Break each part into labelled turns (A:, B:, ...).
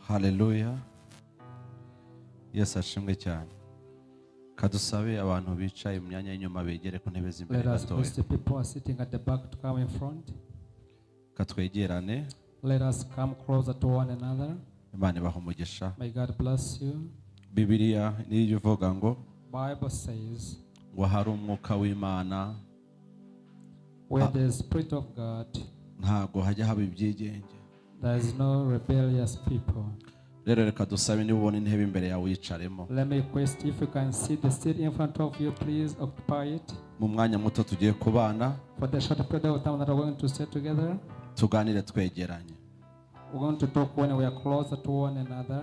A: Haleluya, Yesu ashimwe cyane. Kadusabe abantu bicaye mu myanya y'inyuma begere ku ntebe z'imbere
B: Let us
A: gatoya.
B: Request the people who are sitting at the back to come in front.
A: Katwegerane.
B: Let us come closer to one another.
A: Imana ibaha umugisha.
B: May God bless you.
A: Bibiliya niyo ivuga ngo
B: Bible says,
A: ngo hari umwuka w'Imana
B: where the Spirit of God,
A: ntabwo hajya haba ibyigenge.
B: There is no rebellious people.
A: Rero reka dusabe niba ubona intebe imbere yawe uyicaremo.
B: Let me request, if you can see the seat in front of you, please occupy it.
A: Mu mwanya muto tugiye kubana
B: For the short period of time that we're going to stay together,
A: tuganire twegeranye
B: we're going to talk when we are closer to one another.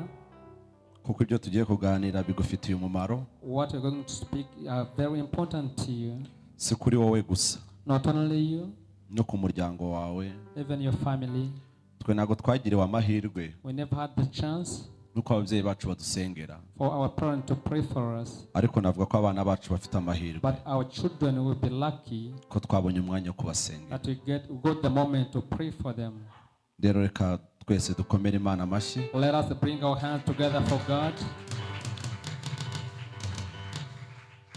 A: Kuko ibyo tugiye kuganira bigufitiye umumaro.
B: What we're going to speak are very important to you.
A: Si kuri wowe gusa,
B: Not only you,
A: no ku muryango wawe.
B: Even your family.
A: Twe ntabwo twagiriwe amahirwe
B: We never had the chance
A: nuko ababyeyi bacu badusengera,
B: for our parents to pray for us.
A: Ariko navuga ko abana bacu bafite amahirwe
B: But our children will be lucky
A: ko twabonye umwanya wo kubasengera.
B: That we got the moment to pray for them.
A: Rero reka twese dukomere Imana amashyi.
B: Let us bring our hands together for God.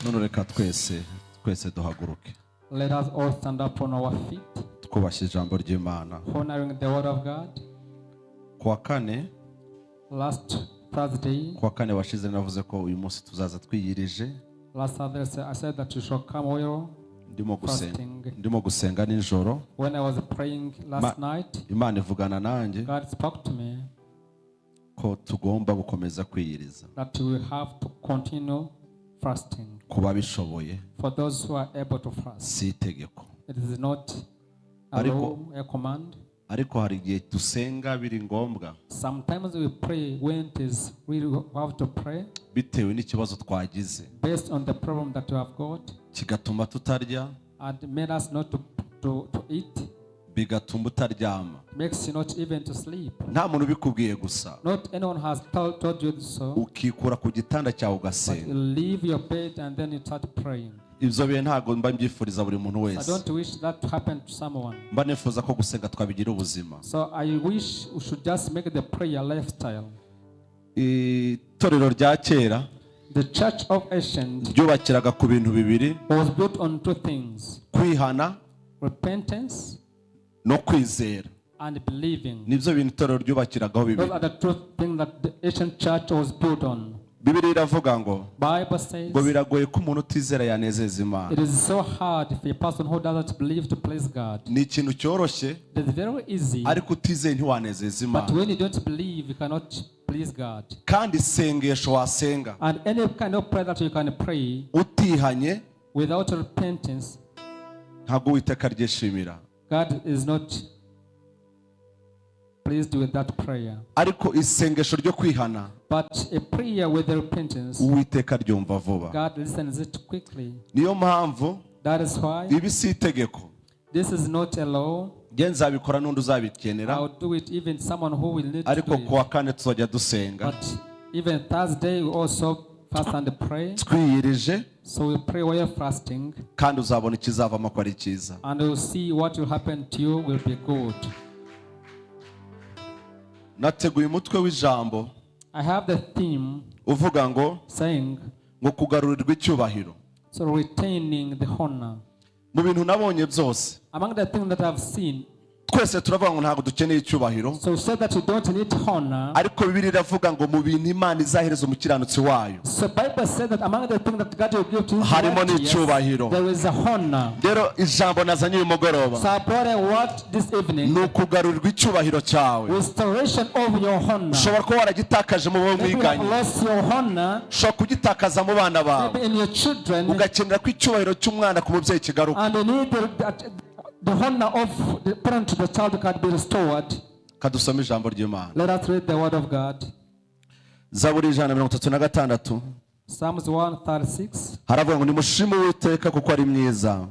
A: None reka twese twese duhaguruke
B: Let us all stand up on our feet,
A: twubashye ijambo ry'Imana.
B: Honoring the word of God.
A: Ku wa kane,
B: Last Thursday,
A: ku wa kane washize navuze ko uyu munsi tuzaza twiyirije.
B: Last Thursday, I said that you shall come well
A: Ndimo gusenga,
B: fasting.
A: Ndimo gusenga nijoro.
B: When I was praying last night,
A: Imana ivugana nanjye
B: God spoke to me
A: ko tugomba gukomeza kwiyiriza
B: that we have to continue fasting.
A: Ku babishoboye.
B: For those who are able to fast,
A: Si itegeko.
B: It is not a
A: Ariko-
B: law, a command.
A: Ariko hari igihe dusenga biri ngombwa
B: Sometimes we pray when it is really have to pray
A: bitewe n'ikibazo twagize
B: based on the problem that we have got
A: kigatuma tutarya,
B: and made us not to eat,
A: bigatuma utaryama,
B: makes you not even to sleep.
A: Nta muntu ubikubwiye gusa,
B: Not anyone has told you so,
A: ukikura ku gitanda cyawe
B: but
A: ugasenga.
B: You leave your bed and then you start praying.
A: Ibyo bihe ntabwo mba mbyifuriza buri muntu
B: I
A: wese.
B: Don't wish that to happen to someone.
A: Mba nifuza ko gusenga twabigira ubuzima.
B: So I wish we should just make the prayer lifestyle.
A: Itorero rya kera
B: The church of ancient
A: ryubakiraga ku bintu bibiri:
B: was built on two things:
A: kwihana
B: repentance
A: no kwizera.
B: And believing.
A: Nibyo bintu itorero ryubakiragaho bibiri.
B: Those are the two things that the ancient church was built on.
A: Bibiliya iravuga ngo
B: Bible says
A: ngo biragoye ko umuntu utizera yanezeza Imana.
B: It is so hard for a person who doesn't believe to please God.
A: Ni ikintu cyoroshye,
B: It is very easy,
A: ariko utizeye ntiwanezeza
B: but
A: Imana.
B: When you don't believe, you cannot please God.
A: Kandi isengesho wasenga
B: And any kind of prayer that you can pray
A: utihanye,
B: without repentance,
A: ntabwo Uwiteka aryishimira.
B: God is not pleased with that prayer.
A: Ariko isengesho ryo kwihana,
B: But a prayer with repentance,
A: Uwiteka aryumva vuba.
B: God listens it quickly.
A: Niyo mpamvu
B: That is why
A: ibi si itegeko.
B: This is not a law.
A: Njye nzabikora n'undi uzabikenera.
B: I'll do it, even someone who will need to
A: Ariko
B: do
A: ku wa
B: it.
A: kane tuzajya dusenga
B: But even Thursday, we also fast and pray.
A: twiyirije,
B: So we pray while fasting,
A: kandi uzabona ikizavamo ko ari cyiza.
B: And we'll see what will happen to you will be good.
A: Nateguye umutwe w'ijambo
B: I have the theme
A: uvuga ngo
B: saying,
A: ngo kugarurirwa icyubahiro.
B: So retaining the honor.
A: Mu bintu nabonye byose,
B: Among the things that I've seen,
A: twese turavuga ngo ntabwo dukeneye icyubahiro,
B: so say that you don't need honor.
A: Ariko Bibiliya iravuga ngo mu bintu Imana izahereza umukiranutsi wayo
B: So Bible says that among the things that God will give to his
A: harimo
B: righteous,
A: n'icyubahiro.
B: There is a honor.
A: Rero ijambo nazanye uyu mugoroba
B: So I brought a word this evening,
A: ni ukugarurirwa icyubahiro cyawe.
B: Restoration of your honor.
A: Ushobora kuba waragitakaje mu bo
B: Maybe you have
A: mwiganye,
B: lost your honor,
A: ushobora kugitakaza mu bana bawe,
B: maybe in your children,
A: ugakenera ko icyubahiro cy'umwana ku mubyeyi kigaruka.
B: And you need the honor of the parent to the child can be restored.
A: Kadusome ijambo ry'Imana.
B: Let us read the word of God.
A: Zaburi 136.
B: Psalms 136.
A: Haravuga ngo nimushime Uwiteka kuko ari mwiza,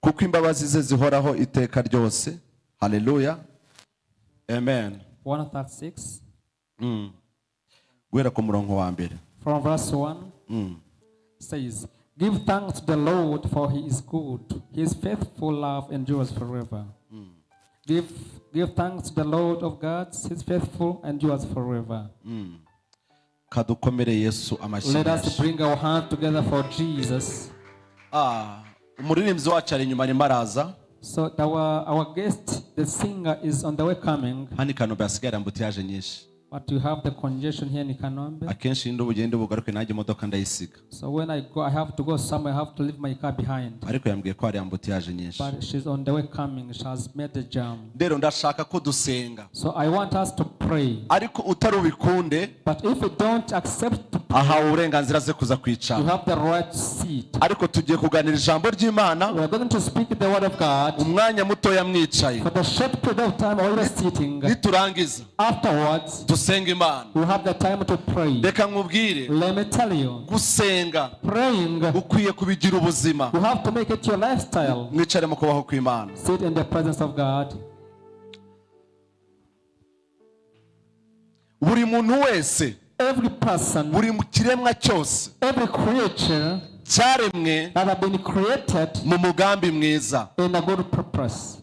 A: kuko imbabazi ze zihoraho iteka ryose. Haleluya, amen.
B: 136.
A: Guhera ku murongo wa mbere.
B: From verse 1 says, "Give thanks to the Lord, for he is good. His faithful love endures forever." Give Give thanks to the Lord of God, He's faithful and yours forever.
A: Kadukomere Yesu amashyi
B: Let us
A: menshi.
B: Bring our hands together for Jesus.
A: Ah, umuririmbyi wacu ari inyuma arimo araza.
B: So our guest, the singer, is on the way coming.
A: Hano i Kanombe hasigaye embouteillage nyinshi.
B: But you have the congestion here in Kanombe.
A: Akenshi ndi bugende bugaruke nanjye imodoka ndayisiga.
B: So when I go, I have to go somewhere. I have to leave my car behind.
A: Ariko yambwiye ko hari embouteillage nyinshi.
B: But she's on the way coming. She has made the jam.
A: Rero ndashaka ko dusenga.
B: So I want us to pray.
A: Ariko utari ubikunde
B: But if you don't accept to pray,
A: ahawe uburenganzira ze kuza
B: you
A: kwicara.
B: Have the right seat.
A: Ariko tugiye kuganira ijambo ry'Imana
B: We are going to speak the word of God
A: umwanya mutoya mwicaye.
B: For the short period of time while you're sitting.
A: Niturangiza
B: Afterwards,
A: dusenga Imana.
B: We have the time to pray.
A: Reka nkubwire
B: Let me tell you,
A: gusenga
B: praying,
A: ukwiye kubigira ubuzima.
B: You have to make it your lifestyle.
A: Mwicare mu kubaho kw'Imana.
B: Sit in the presence of God.
A: Buri muntu wese
B: Every person,
A: buri kiremwa cyose
B: every creature
A: cyaremwe
B: that have been created
A: mu mugambi mwiza.
B: In a good purpose.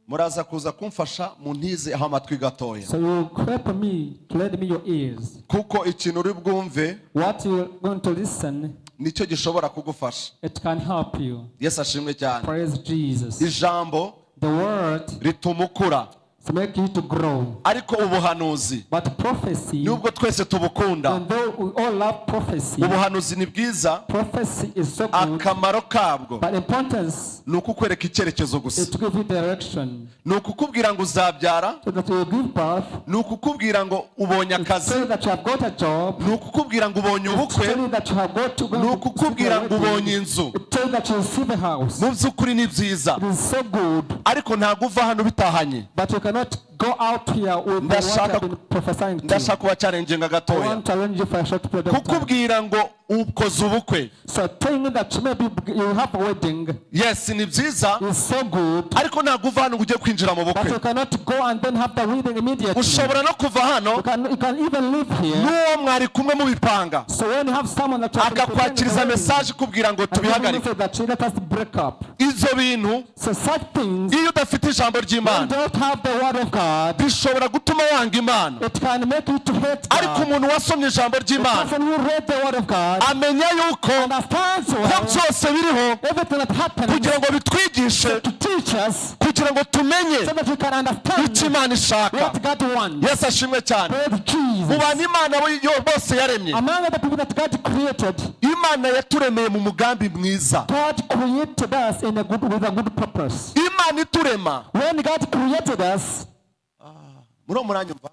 A: Muraza kuza kumfasha muntize aho amatwi gatoya.
B: So you help me to lend me your ears.
A: Kuko ikintu uri bwumve
B: What you're going to listen,
A: nicyo gishobora kugufasha.
B: It can help you.
A: Yesu ashimwe cyane.
B: Praise Jesus.
A: Ijambo
B: The word
A: rituma ukura.
B: To make you to grow.
A: Ariko ubuhanuzi
B: But prophecy,
A: nubwo twese tubukunda
B: although we all love prophecy,
A: ubuhanuzi ni bwiza
B: prophecy is so good,
A: akamaro kabwo
B: but importance
A: ni ukukwereka icyerekezo gusa.
B: Is to give you direction.
A: Ni ukukubwira ngo uzabyara
B: So that you will give birth,
A: ni ukukubwira ngo ubonye akazi
B: tell you that you have got a job,
A: ni ukukubwira ngo ubonye ubukwe
B: tell you that you have got to go
A: ni ukukubwira ngo ubonye inzu.
B: Tell you that you receive a house.
A: Mu by'ukuri ni byiza
B: It is so good,
A: ariko ntabwo uva hano bitahanye.
B: But you cannot go out here with what I've been prophesying to.
A: Ndashaka kubachallenginga
B: I
A: gatoya.
B: Want to challenge you for a short period of time.
A: Kukubwira ngo ukoze ubukwe
B: So telling you that maybe you have a wedding
A: yes ni byiza
B: is so good,
A: ariko ntabwo uva hano ngo ujye kwinjira mu
B: but
A: bukwe.
B: You cannot go and then have the wedding immediately.
A: Ushobora no kuva hano
B: You can even live here.
A: n'uwo mwari kumwe mubipanga
B: So when you have someone that you have been preparing the
A: akakwakiriza
B: wedding,
A: message ikubwira ngo
B: and give you
A: tubihagarike.
B: Message that let us break up.
A: Ibyo bintu
B: So such things,
A: iyo udafite ijambo
B: you
A: ry'Imana
B: don't have the word of God,
A: bishobora gutuma wanga Imana.
B: It can make you to hate
A: Ariko
B: God.
A: umuntu wasomye ijambo
B: The
A: ry'Imana
B: person who read the word of God
A: amenya yuko
B: understands
A: ko
B: well
A: byose biriho
B: everything that happens
A: kugira ngo bitwigishe
B: to teach us
A: kugira ngo tumenye
B: so that we can understand
A: icyo Imana ishaka.
B: What God wants.
A: Yesu ashimwe cyane.
B: Praise
A: Mu
B: Jesus.
A: bantu Imana bose yaremye
B: Among the people that God created,
A: Imana yaturemeye mu mugambi mwiza.
B: God created us in a good, with a good purpose.
A: Imana iturema
B: When God created us,
A: muri uwo muranyumva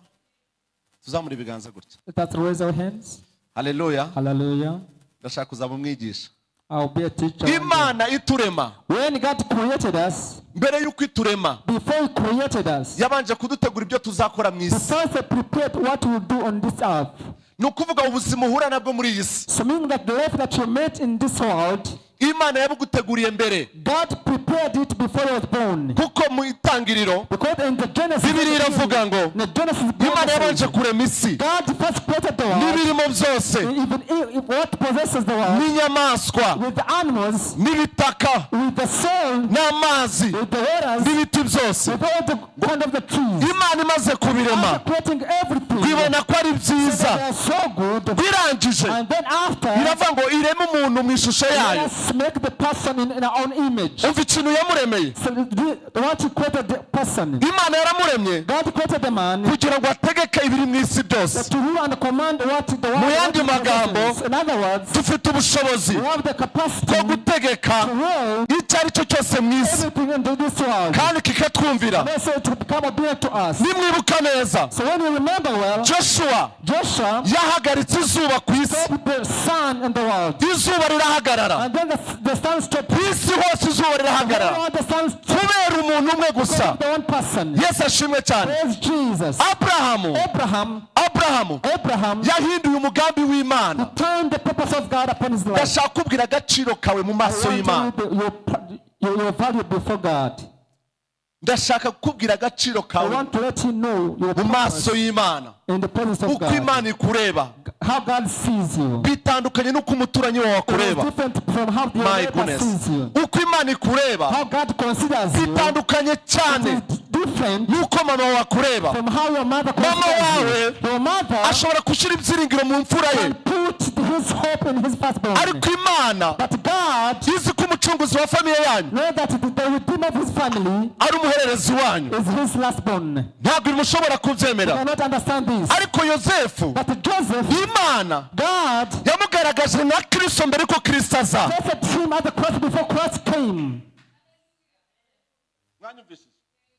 A: tuzamura ibiganza gutya.
B: Let us raise our hands.
A: Haleluya.
B: Hallelujah.
A: Ndashaka kuzaba umwigisha.
B: I'll be a teacher one day.
A: Imana iturema
B: When God created us,
A: mbere y'uko iturema
B: before He created us,
A: yabanje kudutegura ibyo tuzakora mu isi.
B: First He prepared what we'll do on this earth.
A: Ni ukuvuga ubuzima uhura nabwo muri iyi si
B: So meaning that the life that you met in this world,
A: Imana yabuguteguriye mbere.
B: God prepared it before you was born.
A: Kuko mu itangiriro
B: Because in the Genesis,
A: Bibiliya iravuga ngo
B: in the Genesis,
A: Imana yabanje kurema isi
B: God first created the world,
A: n'ibirimo byose
B: even if what possesses the world,
A: n'inyamaswa
B: with the animals,
A: n'ibitaka
B: with the soil,
A: n'amazi
B: with the waters,
A: n'ibiti byose.
B: With all the kind of the trees.
A: Imana imaze kubirema
B: After creating everything,
A: ibona ko ari byiza
B: they are so good.
A: birangije
B: And then after,
A: iravuga ngo ireme umuntu mu ishusho
B: let
A: yayo.
B: Us make the person in our own image.
A: Umva ikintu yamuremeye.
B: So what he created the person.
A: Imana yaramuremye
B: God created the man
A: kugira ngo ategeke ibiri mu isi byose.
B: To rule and command what the world
A: Mu yandi
B: what it
A: magambo,
B: possesses. In other words,
A: dufite ubushobozi
B: we have the capacity
A: bwo gutegeka
B: to rule
A: icyo ari cyo cyose mu isi
B: everything in this world.
A: kandi kikatwumvira.
B: And also to become obedient to us.
A: Nimwibuka neza
B: So when you remember well,
A: Joshua
B: Joshua
A: yahagaritse izuba ku isi.
B: Stopped the sun in the world.
A: Izuba rirahagarara.
B: And then the sun stopped.
A: Ku isi hose izuba rirahagarara
B: All the sun stopped
A: kubera umuntu umwe gusa.
B: the one person.
A: Yesu ashimwe cyane.
B: Praise Jesus.
A: Aburahamu
B: Abraham,
A: Aburahamu
B: Abraham
A: yahinduye umugambi w'Imana.
B: Turned the purpose of God upon his life.
A: Ndashaka kubwira agaciro kawe mu
B: I
A: maso
B: want to
A: y'Imana.
B: you your value before God.
A: Ndashaka kukubwira agaciro
B: I
A: kawe
B: want to let you know your
A: mu maso
B: purpose
A: y'Imana.
B: In the presence of
A: Uko
B: God.
A: Imana ikureba
B: How God sees you.
A: Bitandukanye n'uko umuturanyi wawe
B: It is
A: akureba.
B: different from how the
A: My
B: neighbor
A: goodness.
B: Sees you.
A: Uko Imana ikureba
B: How God considers you
A: bitandukanye cyane
B: is different
A: Nuko mama wawe akureba.
B: from how your mother
A: Mama
B: considers
A: wawe
B: you. Your mother
A: ashobora gushyira ibyiringiro mu mfura ye,
B: can put his hope in his firstborn.
A: ariko Imana
B: But God
A: izi ko umucunguzi wa famille yanyu
B: know that the redeemer of his family
A: ari umuhererezi wanyu.
B: is his lastborn.
A: Ntabwo mushobora
B: You
A: kubyemera.
B: cannot understand this.
A: Ariko Yosefu,
B: But Joseph,
A: Imana
B: God
A: yamugaragaje nka Kristo mbere yuko Kristo aza.
B: tested him at the cross before Christ came.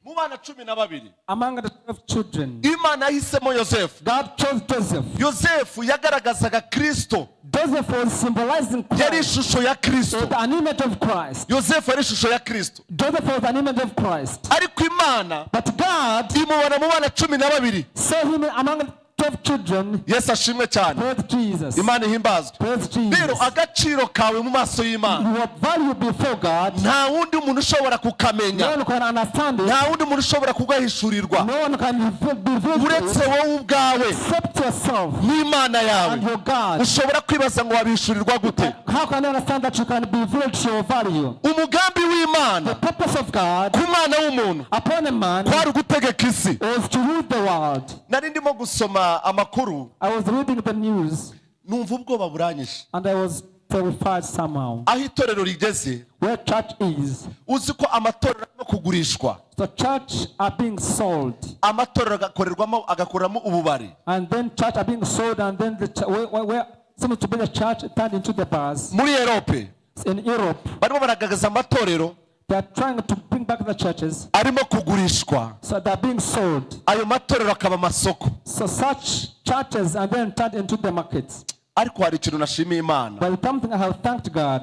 A: Mu bana 12,
B: Among the 12 children,
A: Imana yahisemo Yosefu.
B: God chose Joseph.
A: Yosefu yagaragazaga Kristo.
B: Joseph was symbolizing
A: Yari
B: Christ,
A: ishusho ya Kristo.
B: with an image of Christ.
A: Yosefu yari ishusho ya Kristo.
B: Joseph was an image of Christ.
A: Ariko Imana
B: But God
A: imubona mu bana 12.
B: saw him among the 12 children.
A: Yesu ashimwe cyane.
B: Praise Jesus.
A: Imana ihimbazwe.
B: Praise
A: Rero
B: Jesus.
A: agaciro kawe mu maso y'Imana,
B: Your value before God,
A: nta wundi muntu ushobora
B: no
A: kukamenya,
B: one can understand it.
A: nta wundi muntu ushobora kugahishurirwa
B: No one can reveal
A: uretse
B: it
A: wowe ubwawe
B: except yourself
A: n'Imana yawe.
B: and your God.
A: Ushobora kwibaza ngo wabishurirwa gute?
B: How can you understand that you can be revealed your value?
A: Umugambi w'Imana
B: The purpose of God
A: ku mwana w'umuntu
B: upon a man
A: kwari ugutegeka isi.
B: was to rule the world.
A: Nari ndimo gusoma amakuru,
B: I was reading the news
A: numva ubwoba buranyishe.
B: and I was terrified somehow.
A: Aho itorero rigeze,
B: Where church is,
A: uzi ko amatorero arimo kugurishwa,
B: the church are being sold,
A: amatorero agakorerwamo agakoreramo ububari.
B: And then church are being sold, and then the where seems to be the church turned into the bars.
A: Muri Erope
B: In Europe,
A: barimo baragaragaza amatorero
B: they are trying to bring back the churches,
A: arimo kugurishwa,
B: so they are being sold.
A: Ayo matorero akaba amasoko.
B: So such churches are then turned into the markets.
A: Ariko hari ikintu nashimiye Imana.
B: But something I have thanked God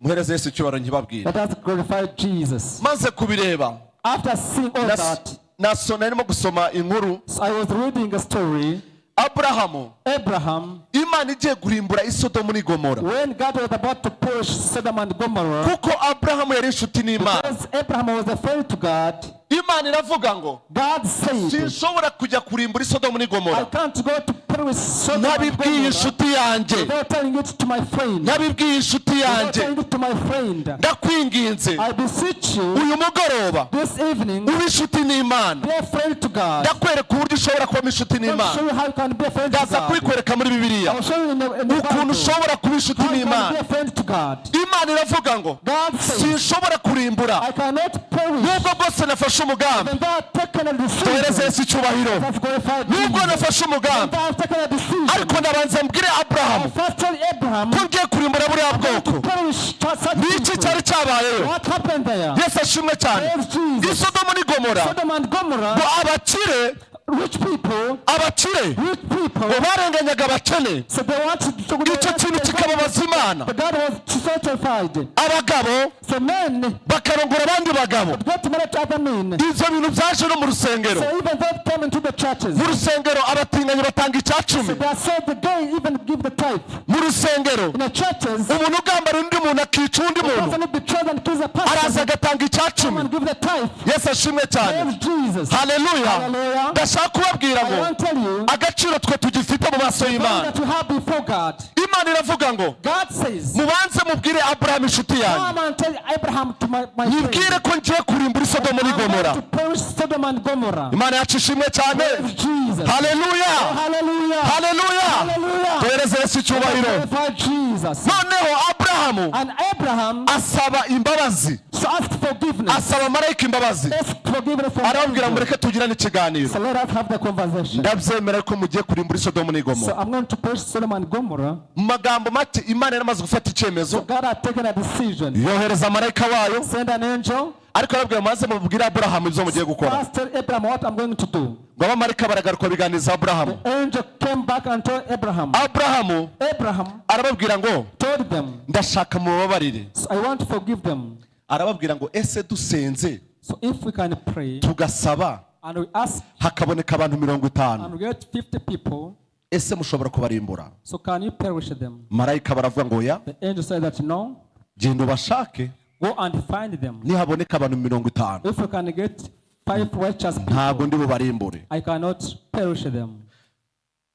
A: Muhereze Yesu icyubahiro nkibabwira.
B: that has glorified Jesus.
A: Maze kubireba,
B: After seeing all that,
A: narimo gusoma inkuru.
B: So I was reading a story.
A: Aburahamu,
B: Abraham,
A: Imana igiye kurimbura Isodomu n'Igomora,
B: when God was about to push Sodom and Gomorrah,
A: kuko Aburahamu yari inshuti n'Imana,
B: because Abraham was a friend to God,
A: Imana iravuga ngo,
B: God said,
A: "Sinshobora kujya kurimbura Isodomu
B: "I
A: n'Igomora
B: can't go to perish Sodom and
A: ntabibwiye
B: Gomorrah
A: inshuti yanjye,
B: without telling it to my friend.
A: ntabibwiye inshuti
B: Without
A: yanjye.
B: telling it to my friend.
A: Ndakwinginze,
B: I beseech you
A: uyu mugoroba
B: this evening,
A: ube inshuti n'Imana.
B: be a friend to God."
A: Ndakwereka uburyo ushobora kubamo inshuti
B: I'll show
A: n'Imana.
B: you how you can be a friend to
A: Ndaza
B: God.
A: kubikwereka muri Bibiliya
B: I'll show you in the
A: ukuntu
B: Bible
A: ushobora kuba inshuti
B: how you can be
A: n'Imana.
B: a friend to God.
A: Imana iravuga ngo,
B: God says,
A: "Sinshobora kurimbura
B: "I cannot perish."
A: nubwo bwose nafashe umugambi."
B: Even though I've taken a
A: Tuhereze
B: decision,
A: Yesu icyubahiro.
B: that's glorified
A: Nubwo
B: Jesus.
A: nafashe
B: Even
A: umugambi,
B: though I've taken a decision,
A: ariko ndabanza mbwire
B: I
A: Aburahamu
B: first tell Abraham
A: ko ngiye kurimbura buriya bwoko.
B: to perish such
A: Ni iki
B: people.
A: cyari cyabayeyo?
B: What happened there?
A: Yesu ashimwe cyane.
B: Praise Jesus.
A: Isodomu n'Igomora,
B: Sodom and Gomorrah,
A: ngo abakire,
B: rich people,
A: abakire
B: rich people,
A: ngo barenganyaga abakene.
B: So they wanted to
A: Icyo kintu kikababaza Imana.
B: But God was so terrified.
A: Abagabo
B: So men
A: bakarongora abandi bagabo.
B: got married to other men.
A: Ibyo bintu byaje no mu rusengero.
B: So even they came into the churches.
A: Mu rusengero abatinganyi batanga icya cumi.
B: They are said the gay even give the tithe.
A: Mu rusengero
B: In the churches,
A: umuntu ugambara undi muntu, akica undi muntu,
B: person who betrays and kills a
A: araza
B: person,
A: agatanga icya
B: come
A: cumi.
B: and give the tithe.
A: Yesu ashimwe cyane.
B: Praise Jesus.
A: Haleluya.
B: Hallelujah.
A: Ndashaka kubabwira
B: I
A: ngo
B: want to tell you
A: agaciro twe tugifite mu maso
B: the
A: y'Imana.
B: that you have before God.
A: Imana iravuga ngo,
B: God says,
A: "Mubanze mubwire Aburahamu inshuti yanjye,
B: "Come and tell Abraham to my friend.
A: mubwire ko ngiye kurimbura Isodomu
B: I'm
A: n'Igomora."
B: going to perish Sodom and Gomorrah."
A: Imana yacu ishimwe cyane.
B: Praise Jesus.
A: Haleluya.
B: Hallelujah.
A: Haleluya.
B: Hallelujah.
A: Duhereze Yesu icyubahiro.
B: Glorify Jesus.
A: Noneho Aburahamu
B: And Abraham
A: asaba imbabazi,
B: so asked forgiveness.
A: asaba marayika imbabazi.
B: Ask forgiveness from
A: Arababwira,
B: angel.
A: "Mureke tugirane ikiganiro.
B: So let us have the conversation.
A: Ndabyemera ko mugiye kurimbura Isodomu
B: So
A: n'Igomora."
B: I'm going to perish Sodom and Gomorrah.
A: Mu magambo make, Imana yaramaze gufata icyemezo,
B: God had taken a decision.
A: yohereza marayika wayo,
B: Send an angel.
A: ariko arababwira, "Maze mubwire Aburahamu ibyo mugiye gukora."
B: First tell Abraham what I'm going to do.
A: Ngo abamarayika baragaruka biganiriza Aburahamu.
B: Angel came back and told Abraham.
A: Aburahamu
B: Abraham
A: arababwira ngo,
B: told them,
A: "Ndashaka mubabarire."
B: "So I want to forgive them."
A: Arababwira ngo, "Ese dusenze,
B: So if we can pray
A: tugasaba,
B: and we ask
A: hakaboneka abantu 50,
B: and we get 50 people,
A: ese mushobora kubarimbura?"
B: so can you perish them?
A: Marayika baravuga ngo, "Oya,
B: The angel said that no,
A: genda ubashake,
B: go and find them.
A: nihaboneka abantu 50,
B: If we can get five righteous
A: ntabwo
B: people,
A: ndi bubarimbure."
B: I cannot perish them.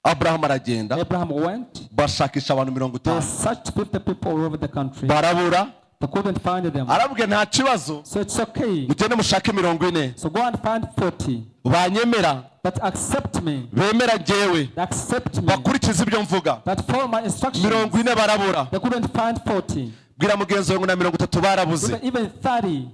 A: Aburahamu aragenda,
B: Abraham went.
A: bashakisha abantu mirongo
B: They
A: itanu
B: searched 50 people all over the country.
A: barabura.
B: They couldn't find them.
A: Arabwira nta kibazo.
B: So it's okay.
A: Mugende mushake 40.
B: So go and find 40.
A: Banyemera.
B: That accept me.
A: Bemera jyewe.
B: That accept me.
A: Bakurikiza ibyo mvuga.
B: That follow my instructions.
A: 40 barabura.
B: They couldn't find 40.
A: Bwira mugenzi wawe ngo na 30 barabuze.
B: Even 30.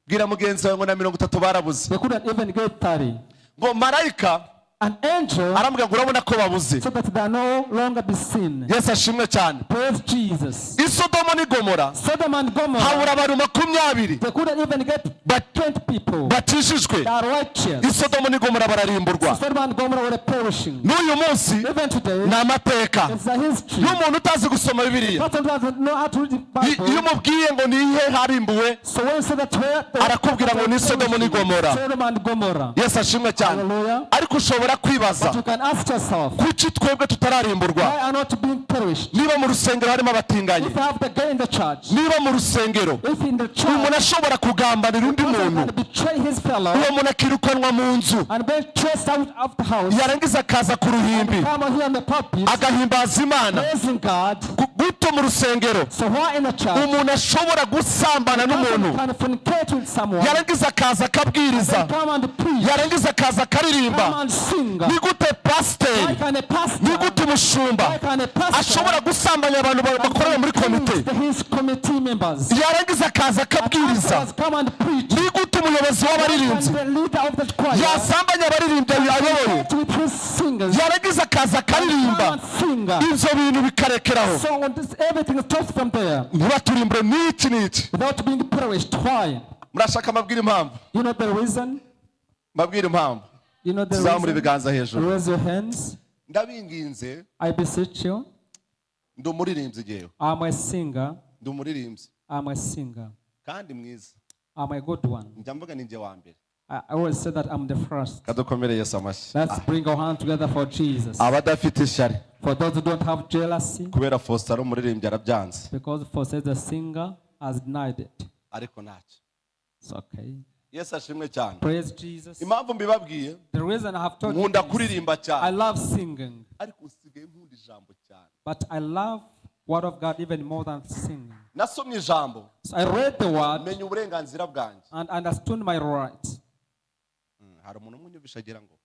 A: Bwira mugenzi wawe ngo na 30 barabuze.
B: They couldn't even get 30.
A: Ngo marayika
B: An angel
A: arambwira ngo urabona ko babuze.
B: so that they are no longer be seen.
A: Yesu ashimwe cyane.
B: Praise Jesus.
A: I Sodomo n'i Gomora
B: Sodom and Gomorrah,
A: habura abantu 20
B: they couldn't even get 20 people
A: bakijijwe.
B: that are righteous.
A: I Sodomo n'i Gomora bararimburwa.
B: Sodom and Gomorrah were perishing.
A: N'uyu munsi
B: Even today,
A: ni amateka.
B: it's a history.
A: N'umuntu utazi gusoma Bibiliya,
B: Person who doesn't know how to read the
A: iyo
B: Bible.
A: umubwiye ngo ni ihe harimbuwe,
B: So when you say that where
A: arakubwira ngo ni Sodomo n'i Gomora.
B: Sodom and Gomorrah.
A: Yesu ashimwe cyane.
B: Hallelujah.
A: Ariko ushobora kwibaza,
B: But you can ask yourself,
A: kuki twebwe tutararimburwa?
B: why are not being perished?
A: Niba mu rusengero harimo abatinganyi,
B: If you have the gay in the church,
A: niba mu rusengero
B: if in the church
A: umuntu ashobora kugambanira undi
B: person
A: muntu,
B: can betray his fellow
A: uwo muntu akirukanwa mu nzu,
B: and be chased out of the house,
A: yarangiza akaza ku ruhimbi
B: come here on the pulpit,
A: agahimbaza Imana.
B: praising God.
A: Guto mu rusengero
B: So why in the church,
A: umuntu ashobora gusambana
B: person
A: n'umuntu,
B: can fornicate with someone,
A: yarangiza akaza akabwiriza,
B: come and preach,
A: yarangiza akaza akaririmba?
B: come and sing.
A: Ni gute
B: Why
A: pasiteri,
B: can a
A: ni
B: pastor,
A: gute umushumba
B: why can a pastor
A: ashobora gusambanya abantu bakorera muri komite,
B: his committee members,
A: yarangiza akaza akabwiriza?
B: afterwards come and preach?
A: Ni gute umuyobozi
B: Why
A: w'abaririmbyi
B: can the leader of the choir
A: yasambanya abaririmbyi ayoboye,
B: with his singers,
A: yarangiza akaza akaririmba,
B: come and sing?
A: ibyo bintu bikarekeraho?
B: So on this, everything stops from there
A: Ntibaturimbure n'iki n'iki
B: without being perished. Why?
A: Murashaka mbabwire impamvu?
B: You know the reason?
A: Mbabwire impamvu?
B: You know the
A: Tuzamura
B: reason?
A: ibiganza hejuru.
B: Raise your hands.
A: Ndabinginze.
B: I beseech you.
A: Ndi umuririmbyi ngewe.
B: I'm a singer.
A: Ndi umuririmbyi
B: I'm a singer.
A: kandi mwiza.
B: I'm a good one.
A: Njya mvuga ni njye wa mbere.
B: I always say that I'm the first.
A: Kadukomere Yesu amashyi.
B: Let's bring our hand together for Jesus.
A: Abadafite ishyari
B: For those who don't have jealousy,
A: kubera Faustin ari umuririmbyi arabyanze.
B: because for says the singer has denied it.
A: Ariko ntacyo.
B: It's okay.
A: Yesu ashimwe cyane.
B: Praise Jesus.
A: Impamvu mbibabwiye,
B: The reason I have told you
A: nkunda
B: this,
A: kuririmba
B: I
A: cyane,
B: love singing,
A: ariko nsigaye nkunda ijambo cyane.
B: but I love word of God even more than singing.
A: Nasomye ijambo,
B: So I read the word
A: menya uburenganzira bwanjye.
B: and understood my right.
A: Hari umuntu umwe unyumvisha agira ngo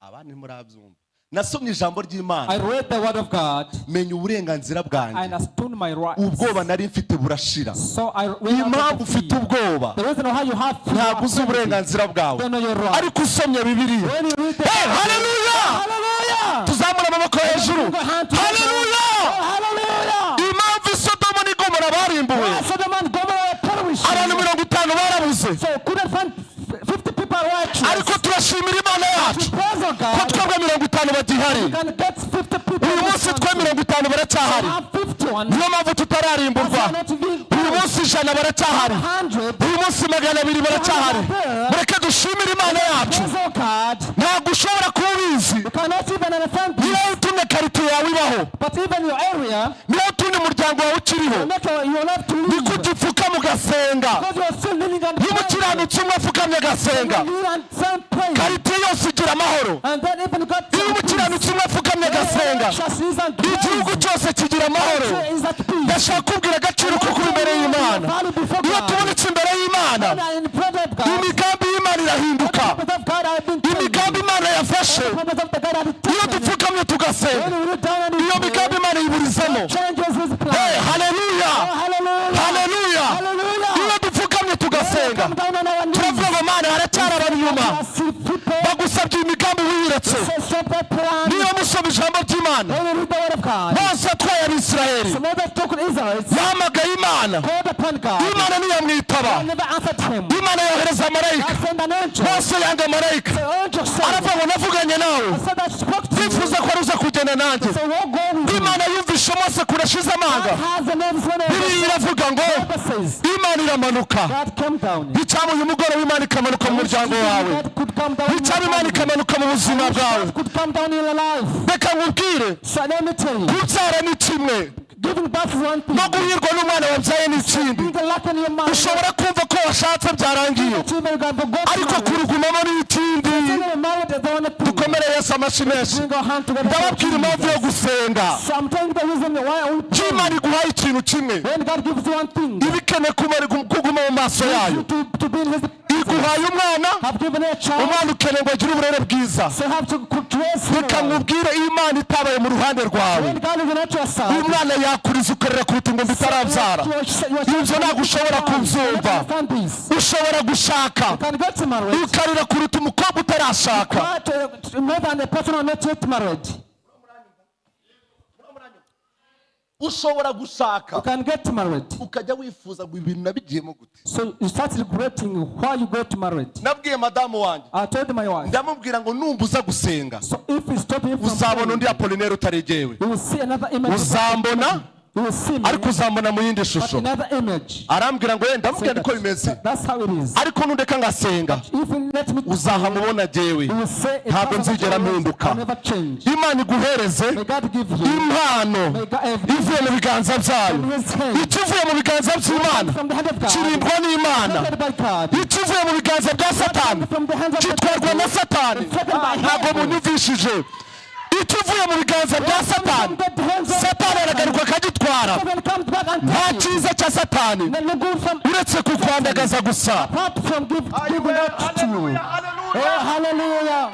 A: abandi ntimurabyumva. Nasomye ijambo ry'Imana,
B: I read the word of God.
A: menya uburenganzira
B: I
A: bwanjye,
B: understood my right.
A: ubwoba nari mfite burashira.
B: So I went out
A: Impamvu
B: of
A: ufite
B: fear.
A: ubwoba,
B: The reason why you have fear,
A: ntabwo uzi uburenganzira bwawe.
B: don't know your right.
A: Ariko usomye Bibiliya,
B: When you read the
A: hey, haleluya!
B: Hallelujah!
A: Tuzamura amaboko hejuru.
B: Put your hand together.
A: Haleluya!
B: Oh, hallelujah!
A: Impamvu Isodomo n'i Gomora barimbuwe,
B: Why Sodom and Gomorrah were perishing.
A: abantu 50 barabuze.
B: So couldn't find 50 people righteous.
A: Ariko turashimira Imana yacu
B: Praise of
A: ko
B: God.
A: twebwe 50 bagihari.
B: Can get 50 people.
A: Uyu
B: in this
A: munsi twe
B: country.
A: 50 baracyahari.
B: Have 51.
A: Niyo mpamvu tutararimburwa.
B: Not being
A: Uyu munsi 100 baracyahari,
B: 100.
A: uyu munsi 200 baracyahari. Mureke dushimire Imana yacu.
B: Praise of God.
A: Ntabwo ushobora kuba ubizi.
B: You cannot even understand this.
A: Niba utumye karitsiye yawe ibaho,
B: But even your area,
A: niba utumye umuryango wawe ukiriho,
B: not your, you are not to
A: ni
B: leave.
A: kuki upfukama ugasenga?
B: Because you are still living and
A: Niba umukiranutsi umwe apfukamye agasenga,
B: You kneel and stand praying.
A: karitsiye yose igira amahoro.
B: And then even God.
A: Niba umukiranutsi umwe apfukamye agasenga, igihugu cyose kigira amahoro.
B: Is at peace.
A: Ndashaka kubwira agaciro ko kuba imbere y'Imana. Iyo tubonetse imbere y'Imana,
B: When I in front of God,
A: imigambi y'Imana irahinduka.
B: the purpose of God I have been
A: Imigambi Imana yafashe,
B: The purpose of the God I have
A: iyo
B: taken.
A: dupfukamye tugasenga,
B: When you look down and
A: iyo
B: you pray,
A: migambi Imana yiburizamo.
B: changes his plan.
A: Hey, haleluya!
B: Oh, hallelujah.
A: Haleluya!
B: Hallelujah.
A: Iyo dupfukamye tugasenga,
B: Come down on our knees.
A: turavuga ngo Mana, haracyari abantu inyuma
B: I see people
A: bagusabye imigambi wiyeretse.
B: say, stop that plan.
A: Niyo musoma ijambo ry'Imana,
B: When you read the word of God,
A: Mose atwaye Abisirayeli,
B: so Moses took Israelites,
A: yahamagaye Imana,
B: called upon God.
A: Imana ntiyamwitaba.
B: God never answered him.
A: Imana yohereza marayika.
B: God sent an angel.
A: Mose yanga marayika,
B: The angel said,
A: aravuga ngo navuganye nawe,
B: I said I spoke to you.
A: ndifuza ko aruza kugenda nanjye.
B: So won't go with you.
A: Imana yumvishe Mose kure ashize amanga.
B: God has the names when
A: Bibiliya iravuga ngo
B: the Bible says
A: Imana iramanuka.
B: God came down.
A: Icyaba uyu mugoroba Imana ikamanuka mu muryango wawe,
B: God could come down in your
A: icyaba Imana
B: family.
A: ikamanuka mu buzima bwawe.
B: God could come down in your life.
A: Reka nkubwire,
B: So let me tell you,
A: kubyara ni kimwe,
B: Giving birth is one thing.
A: No guhirwa n'umwana wabyaye ni ikindi.
B: Being the luck in your mind.
A: Ushobora kumva ko washatse byarangiye,
B: That you may go go
A: ariko kurugumamo ni ikindi.
B: Married is the only thing.
A: Dukomere Yesu amashyi menshi.
B: Bring our hand together.
A: Ndababwira impamvu yo gusenga.
B: So I'm telling you the reason why we pray.
A: Imana iguhaye ikintu kimwe,
B: When God gives you one thing,
A: iba ikeneye kuguma mu maso yayo.
B: to be in His
A: Iguhaye umwana,
B: have given you a child,
A: umwana ukeneye ngo agire uburere bwiza.
B: So have to dress him
A: Reka
B: well.
A: nkubwire, iyo Imana itabaye mu ruhande rwawe,
B: When God is not your side,
A: umwana yakuriza ukarira kuruta ingumba itarabyara. Ibyo ntabwo ushobora kubyumva.
B: Understand this.
A: Ushobora gushaka,
B: You can get married.
A: ukarira kuruta umukobwa utarashaka.
B: But more than the person who not yet married.
A: Ushobora gushaka,
B: You can get married.
A: Ukajya wifuza ngo ibintu nabigiyemo gute.
B: So you start regretting why you got married.
A: Nabwiye madamu wanjye,
B: I told my wife.
A: Ndamubwira ngo numbuza gusenga,
B: So if you stop him from
A: uzabona
B: praying,
A: undi Apolinere utaregewe.
B: you will see another image.
A: Uzambona,
B: You will see me,
A: ariko uzambona mu yindi
B: but
A: shusho.
B: another image.
A: Arambwira ngo yenda, ndamubwira
B: Say
A: niko bimeze,
B: That's how it is.
A: ariko nundeka ngasenga,
B: If you let me,
A: uzahamubona jyewe.
B: you will say a
A: Ntabwo
B: part of
A: nzigera
B: the world
A: mpinduka.
B: will never change.
A: Imana iguhereze
B: May God give you
A: impano
B: May God have
A: ivuye mu biganza byayo.
B: from His hand.
A: Ikivuye mu biganza by'Imana
B: From the hand of God.
A: kirindwa n'Imana.
B: Protected by God.
A: Ikivuye mu biganza bya Satani
B: From the hands of the
A: gitwarwa na Satani.
B: Taken by
A: Ntabwo
B: heaven.
A: munyumvishije. Ikivuye mu biganza bya Satani,
B: From the hands of
A: Satani aragaruka akagitwara.
B: Heaven comes back and
A: Nta
B: takes you.
A: cyiza cya Satani
B: No no good from
A: uretse kukwandagaza gusa.
B: apart from giving out to you. Oh, hallelujah.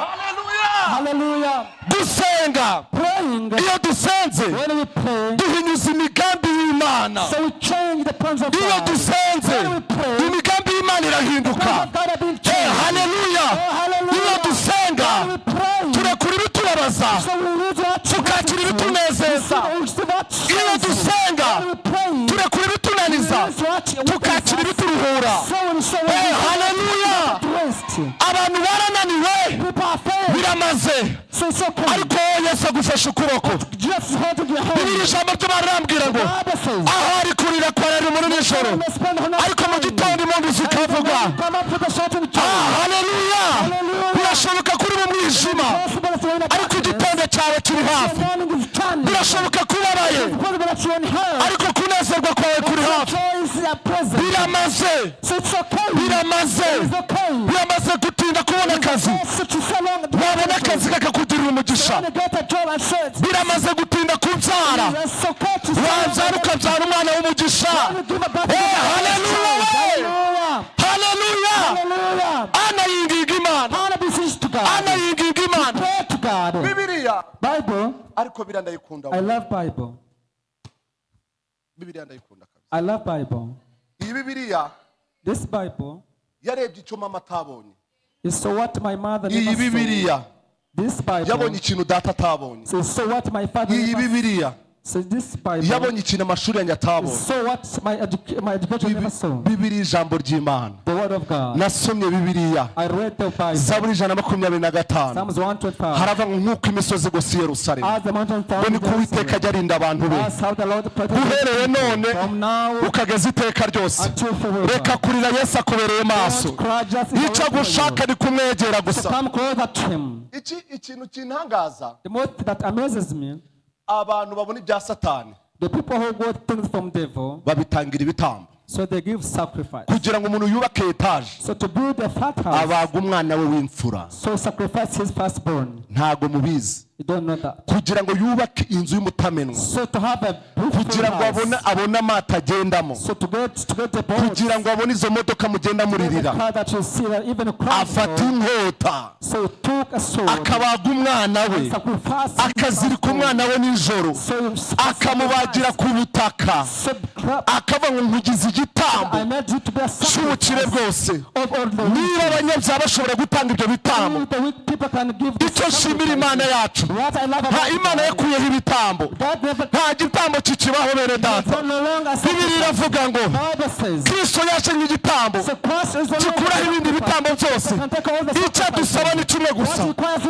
B: Hallelujah.
A: Gusenga,
B: Praying,
A: iyo dusenze,
B: when we pray,
A: duhinyuza imigambi y'Imana.
B: so we change the plans of
A: Iyo
B: God.
A: dusenze,
B: When we pray,
A: imigambi y'Imana irahinduka.
B: plans of God have been
A: Eh,
B: changed.
A: haleluya.
B: Oh, hallelujah.
A: Iyo dusenga,
B: When we pray,
A: turekura ibitubabaza,
B: so we lose our
A: tukakira ibitunezeza.
B: We receive our
A: Iyo dusenga,
B: When we pray,
A: turekura ibitunaniza,
B: we lose what
A: tukakira ibituruhura.
B: So we so we
A: Eh, haleluya.
B: rest.
A: Abantu barananiwe,
B: People are failed.
A: biramaze,
B: So it's okay.
A: ariko wowe Yesu agufashe ukuboko.
B: Just holding your hand.
A: Bibiri ijambo ry'Imana ngo
B: Bible says,
A: ahari kurira kwarari muri nijoro,
B: we may spend whole night
A: ariko mu
B: praying.
A: gitondo impundu zikavuga.
B: Come up with a shouting joy.
A: Ah, haleluya.
B: Hallelujah.
A: Birashoboka kuri mu mwijima,
B: Possible that you're in a
A: ariko
B: darkness.
A: igitondo cyawe kiri hafi.
B: The morning is coming.
A: Birashoboka ko ubabaye,
B: It's possible that you're in hell.
A: ariko kunezerwa kwawe kuri
B: Your
A: hafi.
B: joy is present.
A: Biramaze.
B: So it's okay.
A: Biramaze.
B: It's okay.
A: Biramaze gutinda kubona akazi,
B: Yes, it's so long.
A: wabona akazi kakakugirira umugisha.
B: When you get a job and say it,
A: Biramaze gutinda kubyara,
B: it's okay to say
A: wabyara ukabyara umwana w'umugisha.
B: When you give a birth to
A: Eh,
B: a
A: hallelujah.
B: child. Hallelujah.
A: Haleluya.
B: Hallelujah.
A: Ana yinginga Imana.
B: Hannah beseeched to God.
A: Ana yinginga Imana.
B: Pray to God.
A: Bibiliya,
B: Bible,
A: ariko biriya ndayikunda.
B: I love Bible.
A: Bibiliya ndayikunda kabisa.
B: I love Bible.
A: Iyi Bibiliya
B: This Bible
A: yarebye icyo mama atabonye.
B: is so what my mother
A: Iyi
B: never saw.
A: Bibiliya
B: This Bible
A: yabonye ikintu data atabonye.
B: is so what my father
A: Iyi
B: never
A: Bibiliya
B: So this Bible
A: yabonye ikintu amashuri yanjye atabonye.
B: is so what my education never saw.
A: Bibiliya, ijambo ry'Imana.
B: The word of God.
A: Nasomye Bibiliya,
B: I read the Bible.
A: Zaburi 125,
B: Psalms 125.
A: haravuga ngo nk'uko imisozi igose i Yerusalemu,
B: As the mountain
A: ngo niko Uwiteka ajya arinda abantu be,
B: That's how the Lord protects
A: uhereye none
B: from now
A: ukageza iteka ryose.
B: until forever.
A: Reka kurira, Yesu akubereye maso.
B: Don't cry, just is
A: Icyo
B: away from you.
A: agushaka ni kumwegera
B: So
A: gusa.
B: come closer to him.
A: Iki ikintu kintangaza,
B: The most that amazes me,
A: abantu babona ibya Satani,
B: the people who got things from devil,
A: babitangira ibitambo.
B: So they give sacrifice.
A: Kugira ngo umuntu yubake etaje,
B: So to build a fat house,
A: abaga umwana we w'imfura.
B: So sacrifice his firstborn.
A: Ntago mubizi.
B: You don't know that.
A: Kugira ngo yubake inzu y'umutamenwa,
B: So to have a beautiful
A: kugira ngo abone
B: house,
A: abone amato agendamo,
B: so to get the boat,
A: kugira ngo abone izo modoka mugenda
B: the
A: muririra,
B: car that you see that even Christ
A: afata inkota,
B: so took a sword,
A: akabaga umwana we,
B: sacrificed his
A: akazirika
B: firstborn.
A: Umwana we nijoro,
B: So you
A: akamubagira ku butaka,
B: so
A: akavuga ngo nkugize igitambo
B: I made you to be a
A: cy'ubukire
B: sacrifice
A: bwose.
B: of all the
A: Niba
B: weak.
A: abanyabyaha bashobora gutanga ibyo bitambo,
B: The weak people can give the
A: icyo nshimira Imana
B: sacrifices.
A: yacu,
B: What I love
A: nta
B: about
A: Imana
B: God,
A: yakuyeho ibitambo.
B: God never
A: Nta gitambo kikibaho, bene data.
B: no longer
A: Bibiliya iravuga ngo
B: Bible says,
A: Kristo yashenye igitambo
B: so Christ is the
A: gikuraho ibindi bitambo byose.
B: Can take all the
A: Icyo adusaba ni kimwe gusa,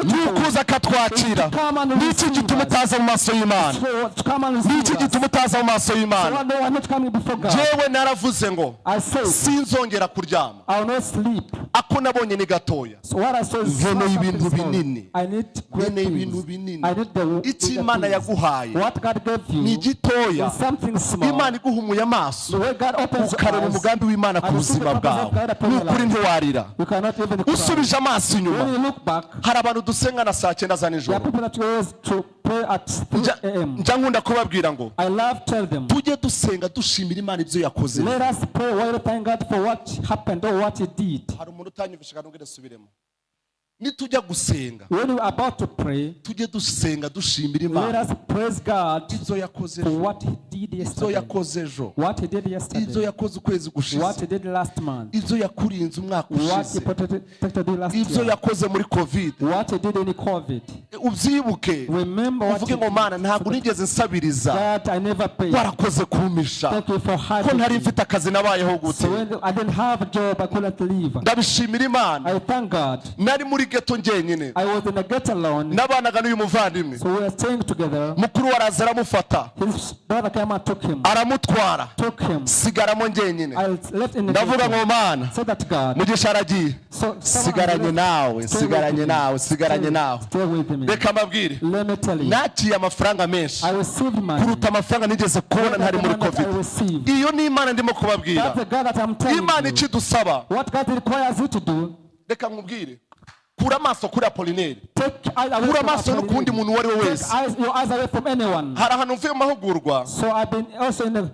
A: ni ukuza akaba ukatwakira?
B: Come and
A: Ni iki
B: receive
A: gituma
B: us.
A: utaza mu maso y'Imana?
B: So, to come and
A: Ni iki
B: receive us.
A: gituma utaza mu maso
B: So
A: y'Imana?
B: why no, I'm not coming before God.
A: Jewe naravuze ngo
B: I say,
A: sinzongera kuryama.
B: I will not sleep.
A: Ako nabonye ni gatoya.
B: So what I saw is
A: Nkeneye
B: something
A: ibintu
B: small.
A: binini.
B: I need great
A: Nkeneye ibintu
B: things.
A: binini.
B: I need the
A: Icyo
B: bigger
A: Imana
B: things.
A: yaguhaye
B: What God gave
A: ni
B: you
A: gitoya.
B: is something small.
A: Imana iguhumuye amaso,
B: The way God opens your
A: ukareba
B: eyes,
A: umugambi w'Imana ku
B: and you see the
A: buzima
B: purpose of
A: bwawe,
B: God upon
A: ni
B: your
A: ukuri
B: life,
A: ntiwarira.
B: you cannot even cry.
A: Usubije amaso inyuma,
B: When you look back,
A: hari abantu dusenga na saa cyenda za
B: there are
A: nijoro.
B: people that goes to pray at 3 a.m.
A: Njya nkunda kubabwira ngo
B: I love tell them,
A: tujye dusenga dushimira Imana ibyo yakoze.
B: let us pray while thank God for what happened or what He did.
A: Hari umuntu utanyumvishe, kandi ngwino subiremo. Nitujya gusenga,
B: When we are about to pray,
A: tujye dusenga dushimira
B: let
A: Imana
B: us praise God
A: ibyo yakoze
B: for
A: ejo,
B: what He did
A: ibyo
B: yesterday.
A: yakoze ejo,
B: What He did
A: ibyo
B: yesterday.
A: yakoze ukwezi gushize,
B: What He did last month.
A: ibyo yakurinze umwaka
B: What He
A: ushize,
B: protected you last
A: ibyo
B: year.
A: yakoze muri COVID.
B: What He did in COVID.
A: Ubyibuke,
B: Remember what
A: uvuge
B: He
A: ngo Mana,
B: did.
A: ntabwo nigeze nsabiriza,
B: That I never paid.
A: warakoze kumpisha.
B: Thank you for
A: Ko
B: hiding
A: ntari
B: me.
A: mfite akazi, nabayeho gute?
B: So when I didn't have a job, I couldn't leave.
A: Ndabishimira Imana.
B: I thank God.
A: Nari muri ghetto njyenyine.
B: I was in a ghetto alone.
A: Nabanaga n'uyu muvandimwe.
B: So we were staying together.
A: Mukuru we araza aramufata,
B: His brother came and took him.
A: aramutwara,
B: Took him.
A: sigaramo njyenyine.
B: I left in the
A: Ndavuga
B: ghetto.
A: ngo Mana,
B: So that God.
A: Mugisha aragiye,
B: So someone
A: sigaranye
B: left.
A: nawe,
B: Stay with
A: sigaranye
B: me.
A: nawe, sigaranye nawe.
B: Stay with me.
A: Reka mbabwire,
B: Let me tell you.
A: nakiye amafaranga menshi
B: I received money.
A: kuruta amafaranga nigeze kubona ntari muri
B: More than the
A: COVID.
B: money that I received.
A: Iyo ni Imana ndimo kubabwira.
B: That's the God that I'm telling
A: Imana
B: you.
A: ikidusaba,
B: What God requires you to do,
A: reka nkubwire, kura amaso kuri Apolineri,
B: take eyes away
A: kura
B: from
A: amaso no ku wundi muntu uwo ari we
B: Take
A: wese.
B: your eyes away from anyone.
A: Hari ahantu mvuye mu mahugurwa
B: So I've been also in the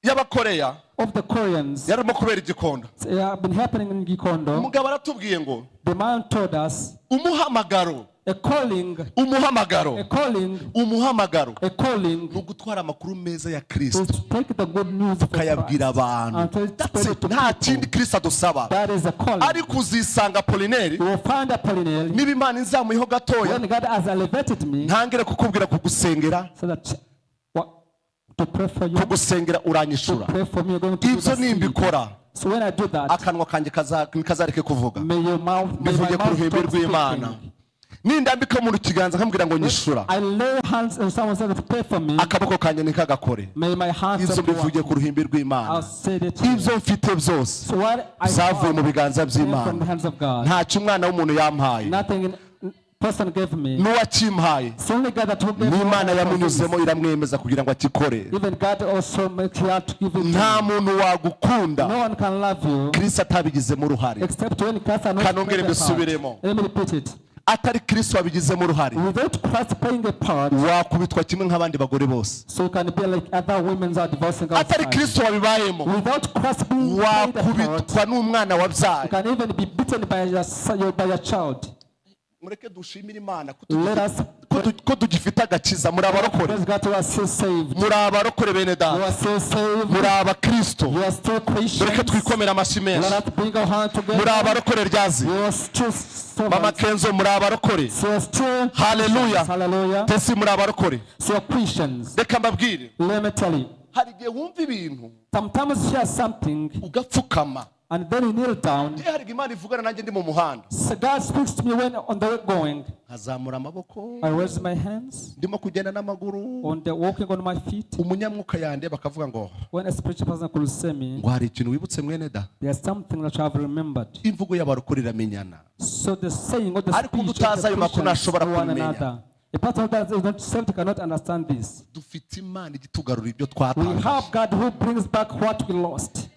A: y'Abakoreya,
B: of the Koreans.
A: yarimo kubera Igikondo.
B: So it have been happening in Gikondo.
A: Umugabo aratubwiye ngo
B: The man told us
A: umuhamagaro,
B: a calling,
A: umuhamagaro,
B: a calling,
A: umuhamagaro
B: a calling
A: ni ugutwara amakuru meza ya
B: is
A: Kristo
B: to take the good news for
A: ukayabwira
B: Christ
A: abantu.
B: and to
A: That's
B: spread
A: it.
B: it to
A: Nta kindi
B: people.
A: Kristo adusaba.
B: That is a calling.
A: Ariko uzisanga Apolineri,
B: You will find Apollinaire
A: niba Imana inzamuyeho gatoya,
B: when God has elevated me
A: ntangire kukubwira kugusengera,
B: so that what, to pray for you,
A: kugusengera uranyishura.
B: pray for me, you're going to do
A: Ibyo
B: the seed.
A: nimbikora,
B: So when I do that,
A: akanwa kanjye kazareke kuvuga.
B: may your mouth, may
A: Bivuge
B: my
A: ku
B: mouth
A: ruhimbi
B: stop
A: rw'Imana.
B: speaking.
A: Nindambika umuntu ikiganza nkambwira ngo nyishura,
B: I lay hands on someone said pray for me.
A: akaboko kanjye ntikagakore.
B: May my hands
A: Ibyo
B: stop
A: mbivuge
B: working.
A: ku ruhimbi rw'Imana.
B: I'll say it. Here.
A: Ibyo mfite byose
B: So what I
A: zavuye mu
B: have
A: biganza
B: came from the
A: by'Imana.
B: hands of God.
A: Ntacyo umwana w'umuntu yampaye.
B: Nothing in, person gave me.
A: N'uwakimpaye,
B: It's only God that who gave me
A: n'Imana
B: what I
A: yamunyuzemo
B: possess.
A: iramwemeza kugira ngo akikore.
B: Even God also makes you to give it to
A: Nta
B: you.
A: muntu wagukunda
B: No one can love you
A: Kristo atabigizemo uruhare.
B: except when Christ has not
A: Kanongere
B: played a part.
A: mbisubiremo.
B: Let me repeat it.
A: Atari Kristo wabigizemo uruhare,
B: Without Christ playing a part,
A: wakubitwa kimwe nk'abandi bagore bose.
B: so you can be like other women that are divorcing
A: Atari
B: outside.
A: Kristo wabibayemo,
B: Without Christ being played a part,
A: wakubitwa n'umwana wabyaye.
B: you can even be beaten by your child.
A: Mureke dushimire Imana ko
B: Let us
A: ko tugifite agakiza. Muri abarokore.
B: praise God who are still saved.
A: Muri abarokore bene
B: You
A: data.
B: are still saved.
A: Muri abakristo.
B: You are still
A: Mureke
B: Christians.
A: twikomere amashyi
B: Let
A: menshi.
B: us bring our hand
A: Muri
B: together.
A: abarokore ryazi.
B: You are still
A: Mama
B: servants.
A: Kenzo, muri abarokore.
B: So you are still
A: Hallelujah.
B: Christians. Hallelujah.
A: Tesi, muri abarokore.
B: So you are Christians.
A: Reka mbabwire,
B: Let me tell you.
A: hari igihe wumva ibintu,
B: Sometimes you hear something
A: ugapfukama.
B: and then you kneel down.
A: Iyo hari igihe Imana ivugana nanjye ndi mu muhanda,
B: So God speaks to me when on the way going.
A: nkazamura amaboko,
B: I raise my hands
A: ndimo kugenda n'amaguru,
B: on the walking on my feet.
A: umunyamwuka yandeba akavuga ngo
B: When a spiritual person could see me,
A: ngo hari ikintu wibutse mwene da.
B: there's something that you have remembered.
A: Imvugo y'abarokore iramenyana.
B: So the saying or the
A: Ariko
B: speech of
A: utazi
B: the
A: ayo makuru
B: Christians
A: ntashobora
B: know one
A: kubimenya.
B: another. A person that is not saved cannot understand this.
A: Dufite Imana ijya ibyo
B: We
A: twatakaje.
B: have God who brings back what we lost.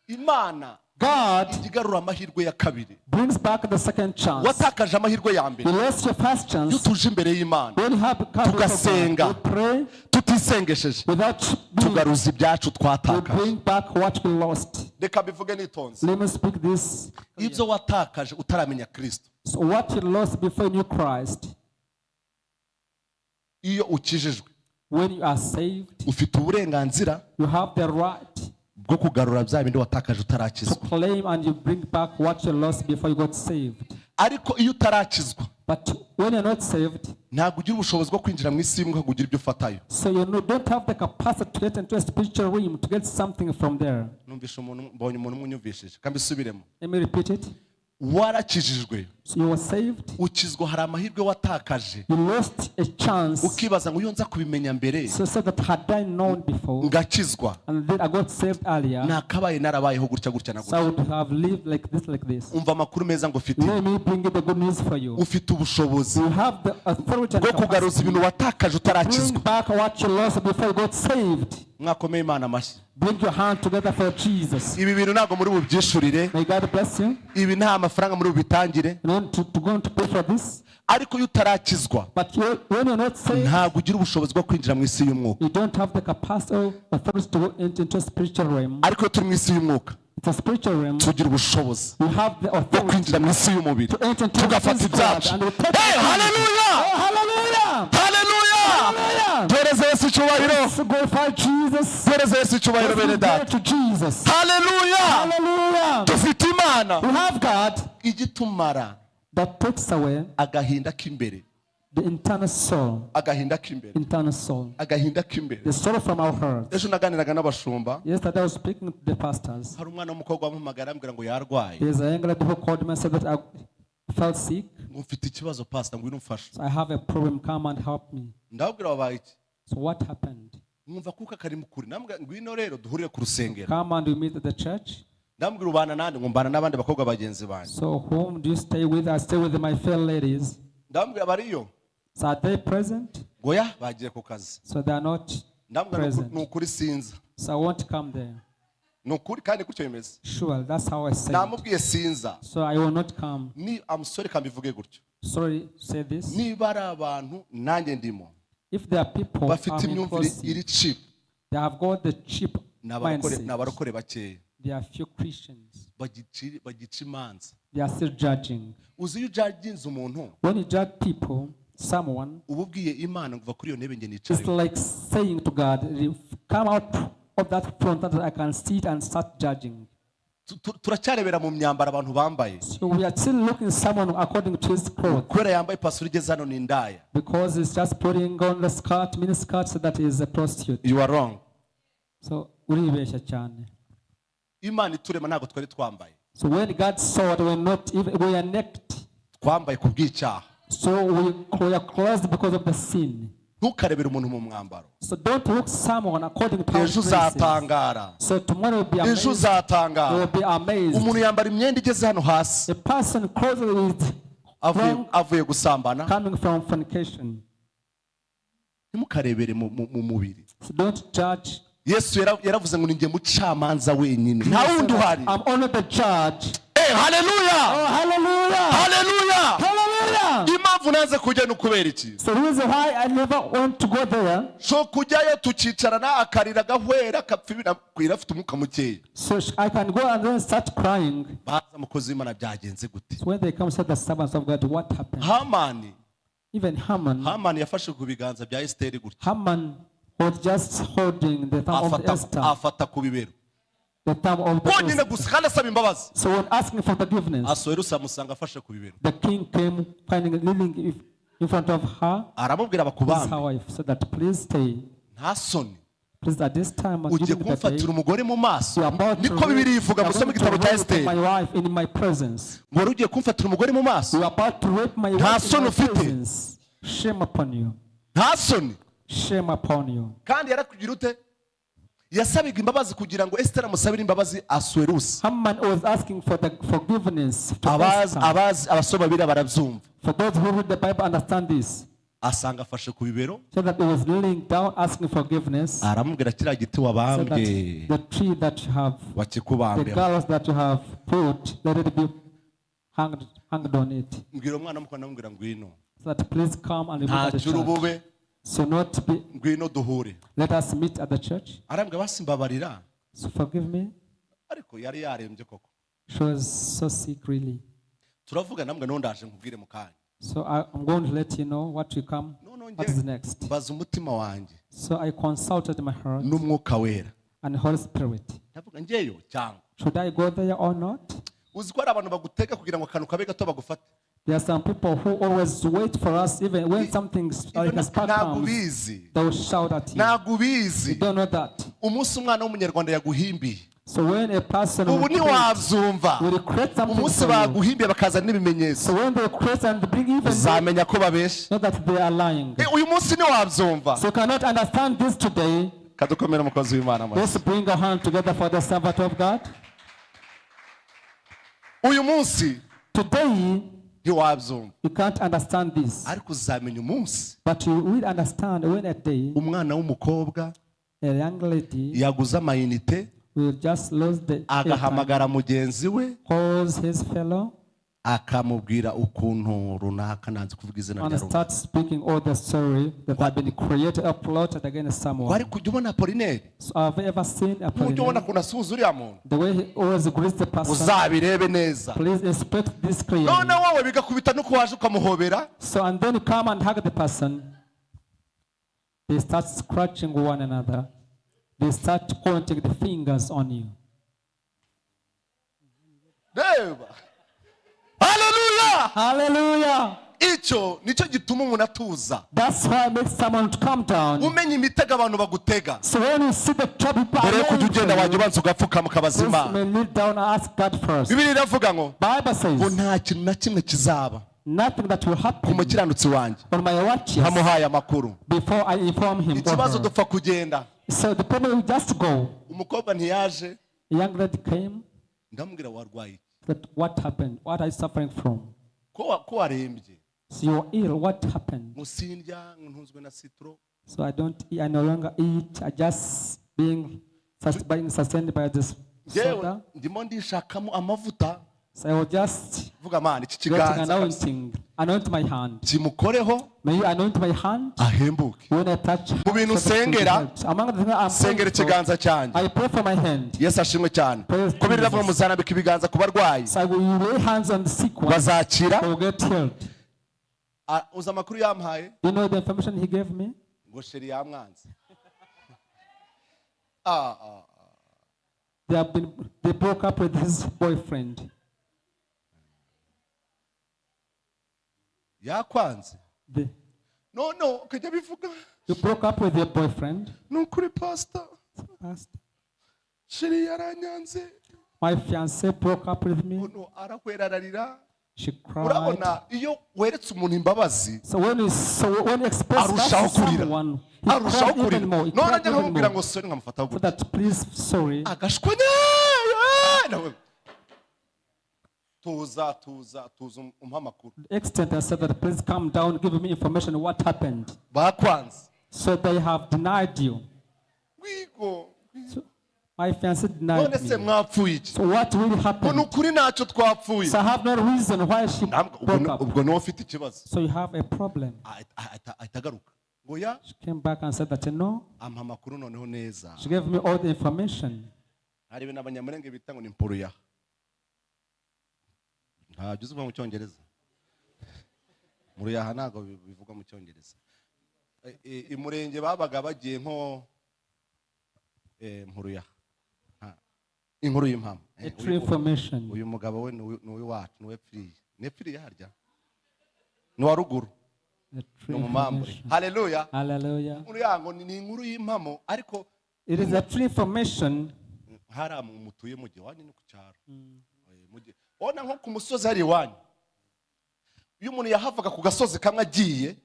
A: Imana
B: God
A: ijya igarura amahirwe ya kabiri.
B: brings back the second chance.
A: Watakaje amahirwe ya mbere,
B: You lost your first
A: iyo
B: chance.
A: tuje imbere y'Imana,
B: When you have come before God,
A: tugasenga,
B: we pray
A: tutisengesheje,
B: without being,
A: tugaruza ibyacu
B: we
A: twatakaje.
B: bring back what we lost.
A: Reka mbivuge nitonze.
B: Let me speak this.
A: Ibyo watakaje utaramenya Kristo,
B: So what you lost before you knew Christ,
A: iyo ukijijwe,
B: when you are saved,
A: ufite uburenganzira
B: you have the right
A: bwo kugarura bya bindi watakaje
B: to
A: utarakizwa.
B: claim and you bring back what you lost before you got saved.
A: Ariko iyo utarakizwa,
B: But when you're not saved,
A: ntabwo ugira ubushobozi bwo kwinjira mu isi y'umwuka ngo ugire ibyo ufatayo.
B: so you don't have the capacity to get into a spiritual realm to get something from there.
A: Numvishe umuntu, mbonye umuntu umwe unyumvishije, kandi mbisubiremo.
B: Let me repeat it.
A: Warakijijwe.
B: So you were saved.
A: Ukizwa hari amahirwe watakaje.
B: You lost a chance.
A: Ukibaza ngo iyo nza kubimenya mbere
B: So that had I known before,
A: ngakizwa,
B: and then I got saved earlier,
A: nakabaye narabayeho gutya gutya na
B: so I
A: gutya.
B: would have lived like this, like this.
A: Umva amakuru meza ngo ufite.
B: Let me bring you the good news for you.
A: Ufite ubushobozi
B: You have the authority and
A: bwo kugaruza
B: capacity
A: ibintu watakaje
B: to bring
A: utarakizwa.
B: back what you lost before you got saved.
A: Mwakomeye Imana amashyi.
B: Bring your hand together for Jesus.
A: Ibi bintu ntabwo muri bubyishurire.
B: May God bless you.
A: Ibi nta mafaranga muri bubitangire.
B: You want to go and to pay for this.
A: Ariko iyo utarakizwa,
B: But you, when you're not saved,
A: ntabwo ugira ubushobozi bwo kwinjira mu isi y'umwuka.
B: You don't have the capacity or authority to go into a spiritual realm.
A: Ariko iyo turi mu isi y'umwuka,
B: It's a spiritual realm.
A: tugira ubushobozi
B: We have the
A: bwo
B: authority
A: kwinjira mu isi y'umubiri,
B: to enter into the
A: tugafata
B: physical world
A: ibyacu.
B: and we take
A: Hey,
B: it.
A: haleluya!
B: Oh, hallelujah!
A: Haleluya!
B: Hallelujah!
A: Duhereze Yesu icyubahiro.
B: Let's glorify Jesus.
A: Duhereze Yesu icyubahiro,
B: Let's
A: bene
B: give glory
A: data.
B: to Jesus.
A: Haleluya!
B: Hallelujah!
A: Dufite Imana
B: We have God
A: igitumara
B: that takes away
A: agahinda k'imbere.
B: The internal soul.
A: Agahinda k'imbere.
B: Internal soul.
A: Agahinda k'imbere.
B: The sorrow from our heart.
A: Ejo naganiraga n'abashumba.
B: Yesterday I was speaking to the pastors.
A: Hari umwana w'umukobwa wampamagara arambwira ngo yarwaye.
B: There's a young lady who called me and said that I felt sick.
A: Ngo mfite ikibazo, pastor, ngwino umfashe.
B: So I have a problem. Come and help me.
A: Ndababwira wabaye iki?
B: So what happened?
A: Mwumva kuko kari mukuri, ndamubwira ngwino rero duhurire ku rusengero.
B: Come and we meet at the church.
A: Ndamubwira ubana nande? Ngo mbana n'abandi bakobwa bagenzi banjye.
B: So whom do you stay with? I stay with my fellow ladies.
A: Ndamubwira bariyo?
B: So are they present?
A: Ngo ya bagiye ku kazi.
B: So they are not
A: Ndamubwira ni ukuri-
B: present.
A: ni ukuri sinza.
B: So I won't come there.
A: Ni ukuri kandi gutyo bimeze.
B: Sure, that's how I said.
A: Namubwiye sinza.
B: So I will not come.
A: Ni amusore kambivuge gutyo.
B: Sorry to say this.
A: Niba ari abantu nanjye ndimo
B: If there are people
A: bafite
B: I'm
A: imyumvire
B: inclusive,
A: iri cheap,
B: they have got the cheap
A: ni abarokore, ni
B: mindset.
A: abarokore bakeya.
B: There are few Christians.
A: Bagica imanza.
B: They are still judging.
A: Uzi iyo ujudginze umuntu,
B: When you judge people, someone,
A: uba ubwiye Imana ngo uva kuri iyo ntebe njye
B: it's
A: nicareho.
B: like saying to God, "Come out of that throne that I can sit and start judging."
A: Turacyarebera mu myambaro abantu bambaye.
B: So we are still looking someone according to his clothes
A: Kubera yambaye pastor igeze hano ni indaya.
B: Because he's just putting on the skirt, mini skirt, so that he is a prostitute.
A: You are wrong.
B: So uribeshya cyane.
A: Imana iturema ntabwo twari twambaye.
B: So when God saw that we're not even, we are naked,
A: Twambaye ku bw'icyaha.
B: So we are clothed because of the sin.
A: Ntukarebere umuntu mu mwambaro.
B: So don't look someone according to how
A: Ejo
B: he dresses.
A: uzatangara.
B: So tomorrow will be
A: Ejo
B: amazed. You
A: uzatangara.
B: will be amazed.
A: Umuntu yambara imyenda igeze hano hasi
B: A person clothed with
A: avuye
B: wrong
A: avuye gusambana.
B: coming from fornication.
A: Ntimukarebere mu mubiri.
B: So don't judge.
A: Yesu yaravuze ngo ni njye mucamanza wenyine, nta wundi uhari.
B: I'm only the judge.
A: Eh, haleluya!
B: Oh, hallelujah!
A: Haleluya!
B: Hallelujah!
A: Impamvu nanze kujya ni ukubera iki?
B: So the reason why I never want to go there,
A: So kujyayo tukicarana akarira agahwera akapfa ibirakwira afite umwuka mukeya.
B: So I can go and then start crying.
A: Baza mukozi w'Imana byagenze gute?
B: So when they come, said the servants of God, what happened?
A: Hamani.
B: Even Haman,
A: Hamani yafashe ku biganza bya Esiteri gutya.
B: Haman was just holding the thumb of
A: Afata
B: Esther,
A: afata ku bibero
B: the thumb of the
A: konyine
B: Esther.
A: Gusa kandi asaba imbabazi.
B: So when asking for forgiveness,
A: Asuwerusi amusanga afashe ku bibero.
B: The king came finding kneeling in front of her,
A: Aramubwira
B: his
A: bakubambe.
B: Wife, so that please stay.
A: Nta soni.
B: Please, at this time,
A: Ugiye
B: during the day,
A: kumfatira umugore mu maso?
B: you are about to
A: Niko Bibiliya ivuga,
B: you are
A: musome
B: going to
A: igitabo cya
B: rape
A: Esiteri.
B: my wife in my presence.
A: Ngo wari ugiye kumfatira umugore mu maso?
B: You are about to rape my
A: Nta
B: wife in
A: soni
B: my
A: ufite.
B: Presence. Shame upon you.
A: Nta soni.
B: Shame upon you.
A: Kandi yarakugira ute? Yasabiga imbabazi kugira ngo Esiteri amusabire imbabazi Asuwerusi.
B: Haman was asking for the forgiveness to
A: Abazi
B: Esther.
A: abazi abasoma Bibiliya barabyumva.
B: For those who read the Bible understand this.
A: Asanga afashe ku bibero.
B: So that he was kneeling down asking forgiveness.
A: Aramubwira kiriya giti
B: So
A: wabambwe
B: that the tree that you have, the
A: wakikubambeho.
B: Gallows that you have put, let it be hanged on it.
A: Mbwira umwana w'umukobwa ndamubwira ngwino.
B: So that please come and meet at the
A: Ntacyo
B: church.
A: urubube.
B: So not be,
A: Ngwino duhure.
B: Let us meet at the church.
A: Arambwira basi mbabarira.
B: So forgive me.
A: Ariko yari yarembye koko.
B: She was so sick, really.
A: Turavuga namwe none ndaje nkubwire mu kanya.
B: So I'm going to let you know what will come,
A: None
B: what is next.
A: Mbaza umutima wanjye
B: So I consulted my heart
A: n'Umwuka Wera.
B: And the Holy Spirit.
A: Ndavuga ngeyo cyangwa
B: Should I go there or not?
A: Uzi ko hari abantu bagutega kugira ngo akantu kabe gato bagufate.
B: There are some people who always wait for us, even when something like a spark
A: Ntabwo
B: comes,
A: ubizi.
B: they will shout at you.
A: Ntabwo ubizi.
B: You don't know that.
A: Umunsi umwana w'umunyarwanda yaguhimbiye
B: So when a person
A: Ubu
B: will create,
A: ntiwabyumva.
B: will create something
A: Umunsi
B: for you.
A: baguhimbiye bakazana n'ibimenyetso,
B: So when they create and bring even
A: uzamenya ko babeshya.
B: know that they are lying.
A: Eh, uyu munsi ntiwabyumva.
B: So you cannot understand this today.
A: Kadukomere umukozi w'Imana amashyi.
B: Let's bring our hand together for the servant of God.
A: Uyu munsi
B: Today,
A: ntiwabyumva,
B: you can't understand this.
A: Ariko uzamenya umunsi
B: But you will understand when a day
A: umwana w'umukobwa
B: a young lady
A: yaguze amayinite,
B: will just lose the airtime,
A: agahamagara mugenzi we,
B: calls his fellow,
A: akamubwira ukuntu runaka, nanze kuvuga izina
B: and
A: rya runaka,
B: start speaking all the story that have been created or plotted against someone.
A: Wari kujya ubona Apolineri,
B: So have you ever seen a
A: ntujya ubona
B: Apollinaire?
A: ukuntu asuhuza uriya muntu?
B: The way he always greets the person.
A: Uzabirebe neza.
B: Please inspect this clearly.
A: None wowe bigakubita nuko waje ukamuhobera.
B: So and then you come and hug the person. They start scratching one another. They start pointing the fingers on you.
A: Reba, haleluya.
B: Hallelujah!
A: Icyo nicyo gituma umuntu atuza.
B: That's why it makes someone to calm down.
A: Umenya imitego abantu bagutega,
B: So when you see the trouble,
A: mbere yo kujya ugenda wajya ubanza ugapfukama ukabaza
B: First
A: Imana.
B: may kneel down and ask God first.
A: Bibiliya iravuga ngo
B: Bible
A: ngo
B: says
A: nta kintu na kimwe kizaba
B: nothing that will
A: ku
B: happen
A: mukiranutsi wanjye
B: on my watches
A: ntamuhaye amakuru.
B: before I inform him or
A: Ikibazo,
B: her.
A: dupfa kugenda.
B: So the problem will just go.
A: Umukobwa ntiyaje.
B: A young lady came.
A: Ndamubwira, warwaye iki?
B: That what happened? What are you suffering from?
A: Ko warembye?
B: So you're ill. What happened?
A: Ngo sindya, ntunzwe na citron.
B: So I don't eat, I no longer eat. I just being sustained by this
A: Njyewe
B: soda.
A: ndimo ndishakamo amavuta.
B: So I will just
A: Vuga, mana, iki
B: getting
A: kiganza
B: anointing. Anoint my hand.
A: kimukoreho,
B: May you anoint my hand
A: ahembuke.
B: when I touch.
A: Mu bintu
B: so that it will be
A: usengera,
B: helped. Among the things I'm
A: sengera
B: praying for,
A: ikiganza cyanjye.
B: I pray for my hand.
A: Yesu ashimwe cyane.
B: Praise
A: Kubera iravuga,
B: Jesus.
A: muzarambika ibiganza ku barwayi,
B: So I will lay hands on the sick ones.
A: bazakira.
B: They will get healed.
A: Ah, uzi amakuru yampaye?
B: You know the information he gave me?
A: Ngo chéri yamwanze. Ah, ah.
B: They broke up with his boyfriend.
A: Yakwanze. No, ukajya bivuga.
B: You broke up with your boyfriend.
A: Ni ukuri, pastor,
B: Pastor,
A: chéri yaranyanze.
B: my fiance broke up with me.
A: No, arahwera, ararira.
B: She cried.
A: Urabona iyo weretse umuntu imbabazi,
B: So when you express that
A: arushaho
B: to
A: kurira,
B: someone, he
A: arushaho
B: cried
A: kurira.
B: even more. He
A: None
B: cried
A: njya
B: even
A: nkamubwira
B: more.
A: ngo sorry, nkamufataho
B: So
A: gutya,
B: that please, sorry.
A: agashwanya. Nawe, tuza, tuza, tuza, umpe amakuru.
B: The extent I said that please calm down, give me information what happened.
A: Bakwanze.
B: So they have denied you.
A: Wigo.
B: So my fiance denied
A: None se
B: me.
A: mwapfuye iki?
B: So what really
A: Ngo ni
B: happened?
A: ukuri ntacyo twapfuye.
B: So I have no reason why she broke up.
A: Ubwo niwe ufite ikibazo.
B: So you have a problem.
A: Ahita agaruka ngo ya.
B: She came back and said that no.
A: Ampa amakuru noneho neza.
B: She gave me all the information.
A: Hari ibintu Abanyamurenge bita ngo ni mpuruya. Ntabyo uzi mu Cyongereza? Muruyaha ntabwo bivugwa mu Cyongereza. Imurenge babaga bagiye nko mpuruyaha. Inkuru y'impamo.
B: A true information.
A: Uyu mugabo we ni uw'iwacu, ni uwepfiriye, ni epfiriye harya, ni uwa ruguru.
B: A
A: Ni
B: true
A: umumambure.
B: information.
A: Haleluya.
B: Hallelujah.
A: Inkuru yango ni inkuru y'impamo, ariko
B: It is a true information.
A: Hariya mutuye mu gihe iwanyu ni ku cyaro. Ubona nko ku musozi hari iwanyu, iyo umuntu yahavaga ku gasozi kamwe agiye,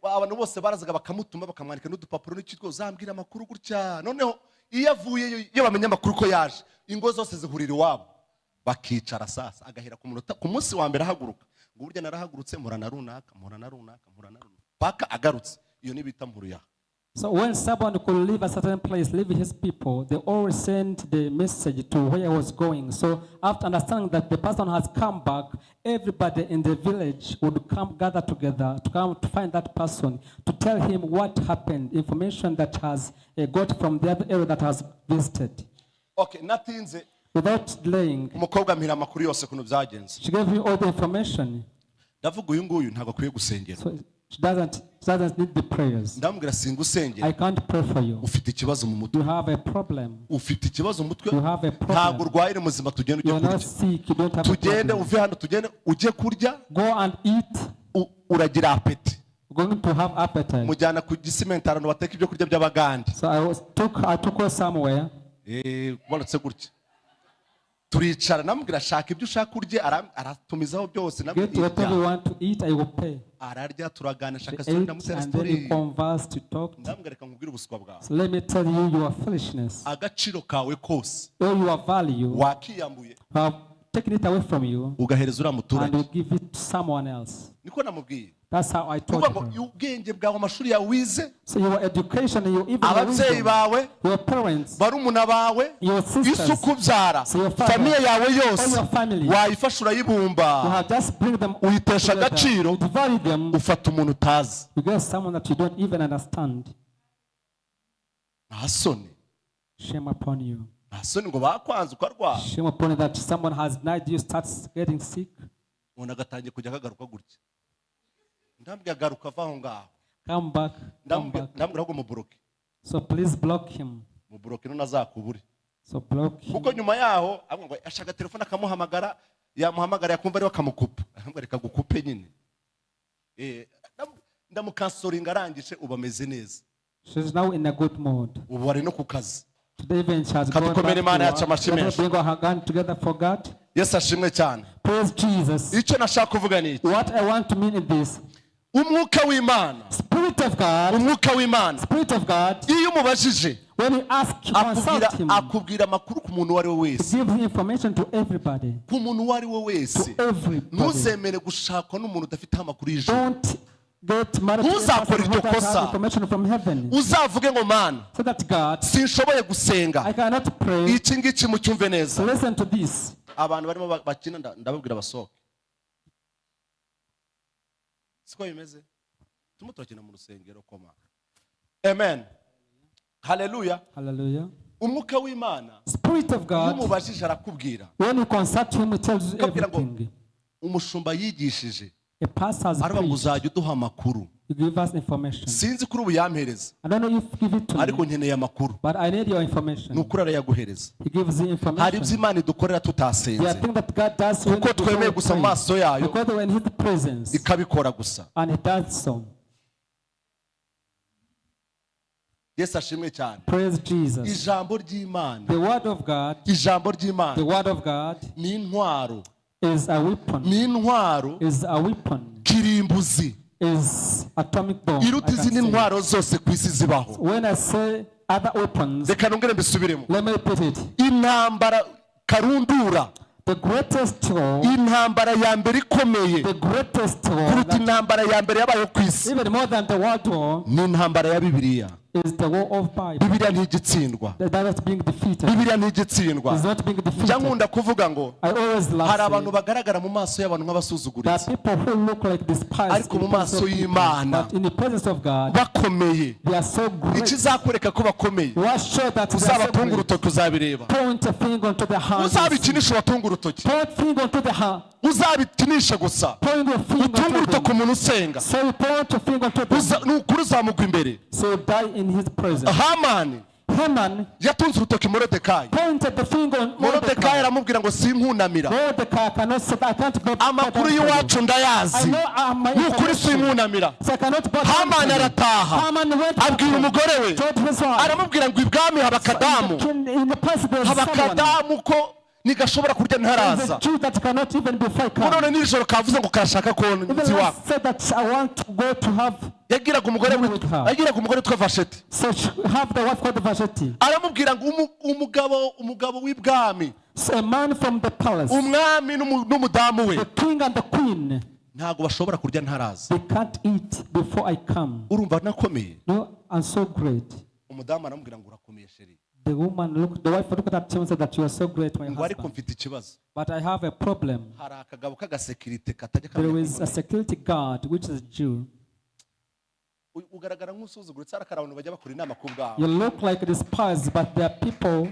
A: abantu bose barazaga bakamutuma, bakamwandika n'udupapuro n'ikigo, uzambwira amakuru gutya. Noneho iyo avuyeyo, iyo bamenye amakuru ko yaje, ingo zose zihurira iwabo, bakicara. Sasa agahera ku munota, ku munsi wa mbere ahaguruka, ngo burya narahagurutse mpura na runaka, mpura na runaka, mpura na runaka, paka agarutse. Iyo ni bita mpuruya.
B: So when someone could leave a certain place, leave his people, they always sent the message to where he was going. So after understanding that the person has come back, everybody in the village would come gather together to come to find that person, to tell him what happened, information that has got from the other area that has visited.
A: Okay, natinze.
B: Without delaying,
A: Umukobwa ampira amakuru yose ukuntu byagenze.
B: She gave me all the information.
A: Ndavuga, uyu nguyu ntabwo akwiye gusengera.
B: So she doesn't need the prayers.
A: Ndamubwira, singusengera.
B: I can't pray for you.
A: Ufite ikibazo mu mutwe.
B: You have a problem.
A: Ufite ikibazo mu mutwe.
B: You have a problem.
A: Ntabwo urwaye, ni muzima. Tugende
B: You
A: ujye
B: are not
A: kurya.
B: sick. You don't have a
A: Tugende,
B: problem.
A: uve hano, tugende ujye kurya.
B: Go and eat.
A: Uragira appétit.
B: You're going to have appetite.
A: Mujyana ku Gisimenti, ahantu bateka ibyo kurya by'Abagande.
B: So I took her somewhere.
A: Umanutse gutya, turicara, namubwira: "Shaka ibyo ushaka urye." Aratumizaho byose.
B: Get whatever you
A: Namubwira,
B: want to eat, I will pay.
A: ararya, turaganira,
B: She
A: shaka story,
B: ate
A: ndamutera
B: and then
A: story.
B: you conversed, you talked.
A: Ndamubwira: "Reka nkubwire ubuswa bwawe."
B: So let me tell you your foolishness.
A: Agaciro kawe kose
B: All your value,
A: wakiyambuye,
B: have taken it away from you
A: ugahereza uriya
B: and
A: muturage.
B: you give it to someone else.
A: Niko namubwiye.
B: That's how I told
A: Kuvuga ngo
B: her.
A: ubwenge bwawe, amashuri yawe wize,
B: So your education, your even your
A: ababyeyi
B: wisdom,
A: bawe,
B: your parents,
A: barumuna bawe,
B: your sisters,
A: isuku ubyara,
B: So your father,
A: famille yawe
B: all
A: yose,
B: your family,
A: wayifasha urayibumba,
B: you have just bring them all
A: uyitesha
B: together.
A: agaciro,
B: You devalue them.
A: ufata umuntu utazi.
B: You get someone that you don't even understand.
A: Nta soni.
B: Shame upon you.
A: Nta soni ngo bakwanze ukarwara?
B: Shame upon you that someone has denied you, starts getting sick.
A: Umuntu agatangiye kujya akagaruka gutya. Ndambwira: "Agaruka, ava aho ngaho."
B: Come back. Come back.
A: Ndambwira ahubwo mublock.
B: So please block him.
A: Mublock, none azakubure.
B: So block him.
A: Kuko nyuma yaho avuga ngo ashaka telefone, akamuhamagara, yamuhamagara yakumva ariwe akamukupa. Aramubwira: "Reka gukupe nyine." Ndamukansoringa, arangije ubu ameze neza.
B: She's now in a good mood.
A: Ubu ari no ku kazi.
B: Today even she has gone back
A: Kadukomere
B: to
A: Imana
B: work.
A: yacu amashyi
B: Let us
A: menshi.
B: bring our hand together for God.
A: Yesu ashimwe cyane.
B: Praise Jesus.
A: Icyo nashaka kuvuga ni iki?
B: What I want to mean in this,
A: Umwuka w'Imana,
B: Spirit of God,
A: Umwuka w'Imana,
B: Spirit of God,
A: iyo umubajije,
B: when you ask,
A: akubwira
B: consult him,
A: akubwira amakuru ku muntu uwo ari we
B: he
A: wese.
B: gives information to everybody.
A: Ku muntu uwo ari we wese.
B: To everybody.
A: Ntuzemere gushakwa n'umuntu udafite amakuru y'ijuru.
B: Don't get married to a
A: Ntuzakore
B: person who
A: iryo
B: doesn't
A: kosa.
B: have information from heaven.
A: Uzavuge ngo: "Mana,
B: So that God,
A: sinshoboye gusenga."
B: I cannot pray.
A: Iki ngiki mucyumve neza.
B: So listen to this.
A: Abantu barimo bakina, ndababwira basohoke. Siko bimeze? Turimo turakina mu rusengero koma. Amen, haleluya.
B: Hallelujah.
A: Umwuka w'Imana,
B: Spirit of
A: iyo
B: God,
A: umubajije arakubwira.
B: when you consult him, he tells you
A: Akabwira ngo
B: everything.
A: umushumba yigishije,
B: A pastor has
A: aravuga ngo
B: preached.
A: uzajya uduha amakuru.
B: You give us information.
A: Sinzi kuri ubu yampereza,
B: I don't know if you give it to
A: ariko
B: me,
A: nkeneye amakuru.
B: but I need your
A: Ni
B: information.
A: ukuri arayaguhereza.
B: He gives you
A: Hari
B: information.
A: ibyo Imana idukorera
B: There are
A: tutasenze,
B: things that God does when
A: kuko
B: we
A: twemeye gusa mu
B: pray.
A: maso yayo,
B: Because we're in His presence,
A: ikabikora gusa.
B: and He does so.
A: Yesu ashimwe cyane.
B: Praise Jesus.
A: Ijambo ry'Imana,
B: The word of God,
A: ijambo
B: the
A: ry'Imana
B: word of God
A: ni intwaro,
B: is a weapon.
A: ni intwaro
B: Is a weapon.
A: kirimbuzi,
B: Is atomic bomb. I
A: iruta
B: can
A: izindi
B: say.
A: ntwaro zose ku isi zibaho.
B: When I say other weapons,
A: Reka nongere mbisubiremo.
B: let me repeat it.
A: Intambara karundura,
B: The greatest war,
A: intambara ya mbere ikomeye
B: the greatest war,
A: kuruta
B: that
A: intambara ya mbere yabayeho ku isi,
B: even more than the world war,
A: ni intambara ya Bibiliya.
B: is the war of Bible.
A: Bibiliya ntigitsindwa.
B: That is being defeated.
A: Bibiliya ntigitsindwa.
B: Is not being
A: Njya
B: defeated.
A: nkunda kuvuga ngo
B: I always love
A: hari abantu
B: saying,
A: bagaragara mu maso y'abantu
B: there are
A: nk'abasuzuguritse,
B: people who look like despised
A: ariko
B: in
A: mu
B: the presence
A: maso
B: of people,
A: y'Imana
B: but in the presence of God,
A: bakomeye.
B: they are so great.
A: Ikizakwereka ko bakomeye,
B: What show that they are so
A: uzabatunga
B: great?
A: urutoki, uzabireba.
B: Point a finger onto the hand.
A: Uzabikinisha ubatunga urutoki.
B: Point finger onto the hand.
A: Uzabikinisha gusa,
B: Point your finger
A: utunge
B: onto
A: urutoki
B: them.
A: umuntu usenga.
B: So you point your finger onto them.
A: Ni ukuri uzamugwa imbere.
B: So you die in his presence.
A: Hamani
B: Haman
A: yatunze urutoki Morodekayi.
B: pointed the finger on
A: Morodekayi
B: Mordecai.
A: aramubwira ngo: "Sinkunamira."
B: Mordecai cannot say, "I can't bow down
A: Amakuru
B: to you."
A: y'iwacu
B: I
A: ndayazi.
B: know my
A: Ni ukuri
B: information.
A: sinkunamira.
B: So I cannot bow down
A: Hamani
B: to you.
A: arataha,
B: Haman went
A: abwira umugore we,
B: told his wife,
A: aramubwira ngo ibwami haba akadamu,
B: in the past there is
A: haba
B: someone.
A: akadamu ko ntigashobora kurya
B: There is
A: ntaraza.
B: a Jew that cannot even before I
A: Ngo
B: come.
A: none nijoro kavuze ngo karashaka ko
B: Even
A: nzi iwabo.
B: last said that I want to go to have
A: Yabwiraga umugore witwa, yagiraga umugore witwa Vasheti.
B: so she have the wife called Vasheti.
A: Aramubwira ngo umugabo w'ibwami,
B: So a man from the palace,
A: umwami n'umudamu we,
B: the king and the queen,
A: ntabwo bashobora kurya ntaraza.
B: they can't eat before I come.
A: Urumva nakomeye.
B: No, I'm so great.
A: Umudamu aramubwira ngo: "Urakomeye, chéri."
B: The woman looked, the wife looked at him and said that you are so great, my
A: Ngo: "Ariko
B: husband.
A: mfite ikibazo."
B: But I have a problem.
A: Hari akagabo k'agasekirite katajya
B: There
A: kamenya
B: is a
A: ko
B: security guard, which is Jew.
A: Ugaragara nk'usuzuguritse, ariko hari abantu bajya bakora inama ku bwawe.
B: You look like despised, but there are people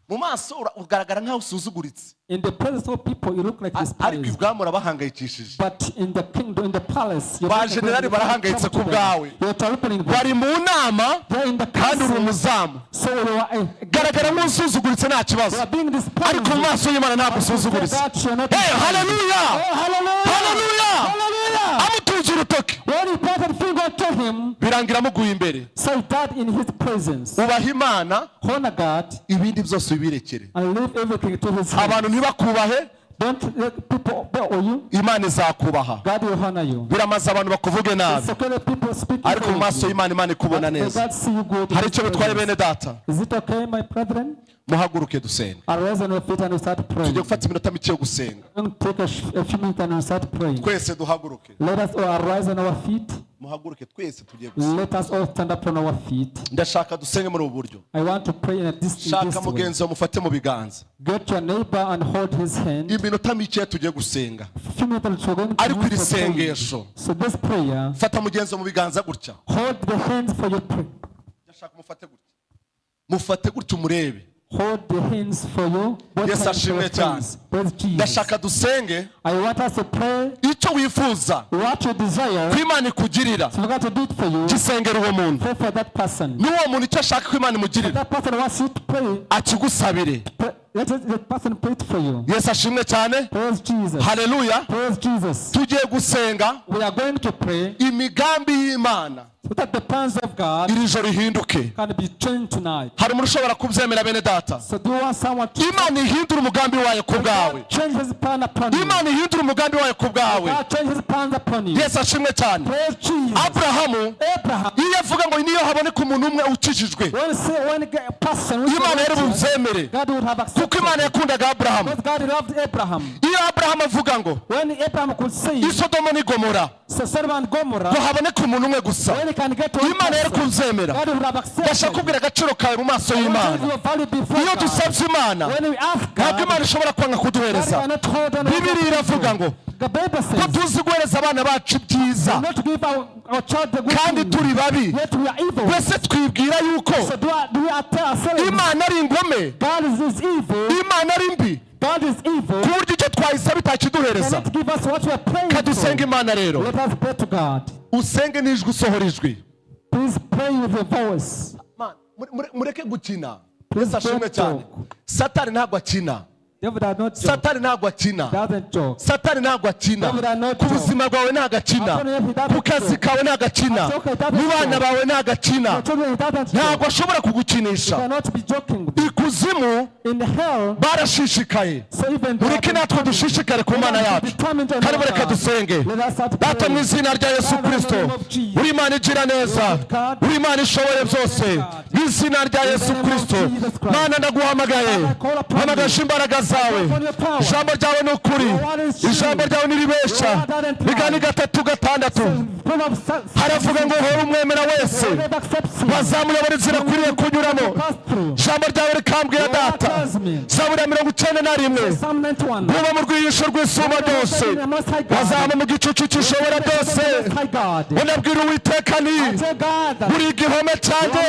A: Mu maso ugaragara nk'aho usuzuguritse,
B: in the presence of people, you look like
A: ariko
B: despised.
A: ibwami urabahangayikishije.
B: But in the kingdom, in the palace, you're
A: Ba
B: making
A: generali
B: them
A: barahangayitse
B: trouble
A: ku
B: to them.
A: bwawe.
B: You're troubling them.
A: Bari mu nama,
B: They're in the
A: kandi uri
B: council,
A: umuzamu.
B: so you are a,
A: Garagara nk'usuzuguritse, nta kibazo,
B: you are being despised.
A: ariko mu maso y'Imana ntabwo usuzuguritse.
B: That you're not
A: Hey, haleluya!
B: Oh, hallelujah!
A: Haleluya!
B: Hallelujah!
A: Amutunze urutoki,
B: When he pointed finger to him,
A: Birangira amuguye imbere.
B: So he died in his presence.
A: Ubaha Imana,
B: Honor God
A: ibindi byose ubirekere.
B: And leave everything to his hands.
A: Abantu ntibakubahe,
B: Don't let people bow you.
A: Imana izakubaha.
B: God will honor you.
A: Biramaze abantu bakuvuge nabi,
B: It's okay that people speak
A: ariko mu
B: evil
A: maso
B: of you.
A: y'Imana, Imana ikubona
B: But may
A: neza.
B: God see you good in
A: Hari
B: his
A: icyo bitwaye,
B: presence.
A: bene data?
B: Is it okay, my brethren?
A: Muhaguruke dusenge.
B: Arise on your feet and we start praying.
A: Tugiye gufata iminota mike yo gusenga.
B: We're going to take a few minutes and we start praying.
A: Twese duhaguruke.
B: Let us all arise on our feet.
A: Muhaguruke twese, tugiye gusenga.
B: Let us all stand up on our feet.
A: Ndashaka dusenge muri ubu buryo.
B: I want to pray in
A: Shaka
B: this way.
A: mugenzi wawe, mufate mu biganza.
B: Get your neighbor and hold his hand.
A: Iminota mike tugiye gusenga.
B: A few minutes we're going to
A: Ariko iri
B: use for praying.
A: sengesho,
B: So this prayer,
A: fata mugenzi wawe mu biganza gutya.
B: Hold the hands for your prayer.
A: Ndashaka mufate gutya, mufate gutya umurebe.
B: Hold the hands for you. Both
A: Yes,
B: hands for your
A: ashimwe cyane.
B: friends. Praise Jesus.
A: Ndashaka dusenge.
B: I want us to pray
A: Icyo wifuza
B: what you desire.
A: ko Imana ikugirira,
B: So God to do it for you.
A: gisengera uwo muntu.
B: Pray for that person.
A: N'uwo muntu icyo ashaka ko Imana imugirira,
B: That person wants you to pray.
A: akigusabire.
B: Pray. Let the person pray it for you.
A: Yesu ashimwe cyane.
B: Praise Jesus.
A: Haleluya.
B: Praise Jesus.
A: Tugiye gusenga
B: We are going to pray
A: imigambi y'Imana
B: so that the plans of God
A: iri joro ihinduke.
B: Can be changed tonight.
A: Hari umuntu ushobora kubyemera, bene data?
B: So do you want someone to
A: Imana ihindura umugambi wayo ku bwawe.
B: Change his plan upon you?
A: Imana ihindura umugambi wayo ku bwawe.
B: God change his plans upon you.
A: Yesu ashimwe cyane.
B: Praise Jesus.
A: Aburahamu,
B: Abraham,
A: iyo avuga ngo niyo haboneka umuntu umwe ukijijwe,
B: when say when a person who is
A: Imana yari
B: righteous,
A: bubyemere,
B: God would have accepted.
A: Kuko Imana yakundaga Aburahamu.
B: Because God loved Abraham.
A: Iyo Aburahamu avuga ngo
B: When Abraham could say,
A: i Sodomo n'i Gomora
B: so Sodom and Gomorrah,
A: ngo haboneke umuntu umwe gusa,
B: when he can get one
A: Imana yari
B: person,
A: kubyemera.
B: God would have accepted.
A: Ndashaka kubwira agaciro kawe mu maso
B: I want
A: y'Imana.
B: to your value before
A: Iyo
B: God.
A: dusabye Imana,
B: When we ask
A: ntabwo
B: God,
A: Imana ishobora kwanga
B: God
A: kuduhereza.
B: cannot hold on.
A: Bibiliya iravuga ngo
B: The Bible
A: ko
B: says,
A: tuzi guhereza abana bacu ibyiza
B: not to give our child the good
A: kandi
B: thing,
A: turi babi,
B: yet we are evil.
A: mbese twibwira yuko
B: So do we tell ourselves
A: Imana ari ingome,
B: God is evil?
A: Imana ari mbi,
B: God is evil.
A: ku buryo icyo twayisaba itakiduhereza?
B: Cannot give us what we are praying
A: Kadusenge
B: for.
A: Imana rero.
B: Let us pray to God.
A: Usenge n'ijwi, usohora ijwi.
B: Please pray with your voice.
A: Man, mureke gukina.
B: Please
A: Yesu ashimwe
B: don't
A: cyane.
B: joke.
A: Satani ntabwo akina.
B: Devil does not joke.
A: Satani ntabwo akina.
B: Doesn't joke.
A: Satani ntabwo akina.
B: Devil does not
A: Ku
B: joke.
A: buzima bwawe ntabwo akina, ku kazi kawe ntabwo akina, mu bana bawe ntabwo akina.
B: Your children, he doesn't
A: Ntabwo
B: joke.
A: ashobora kugukinisha.
B: You cannot be joking with.
A: Ikuzimu
B: In hell,
A: barashishikaye.
B: so even
A: Mureke natwe dushishikare ku Mana yacu. Kandi mureke dusenge. Data, mu izina rya Yesu Kirisito, uri Imana igira neza, uri Imana ishoboye byose. Mu izina rya Yesu Kirisito, Mana, ndaguhamagaye, hamagaje imbaraga zawe. Ijambo ryawe ni ukuri, ijambo ryawe ntiribeshya. Migani 3:6 haravuga ngo uhora umwemera wese bazamuyobora inzira akwiriye kunyuramo. Ijambo ryawe rikambwira, Data, Zaburi ya 91,
B: Psalm 91.
A: Kuba mu rwihisho rw'Isumba byose, bazaba mu gicucu cy'Ishobora byose. Unabwira Uwiteka ni uri igihome cyanjye,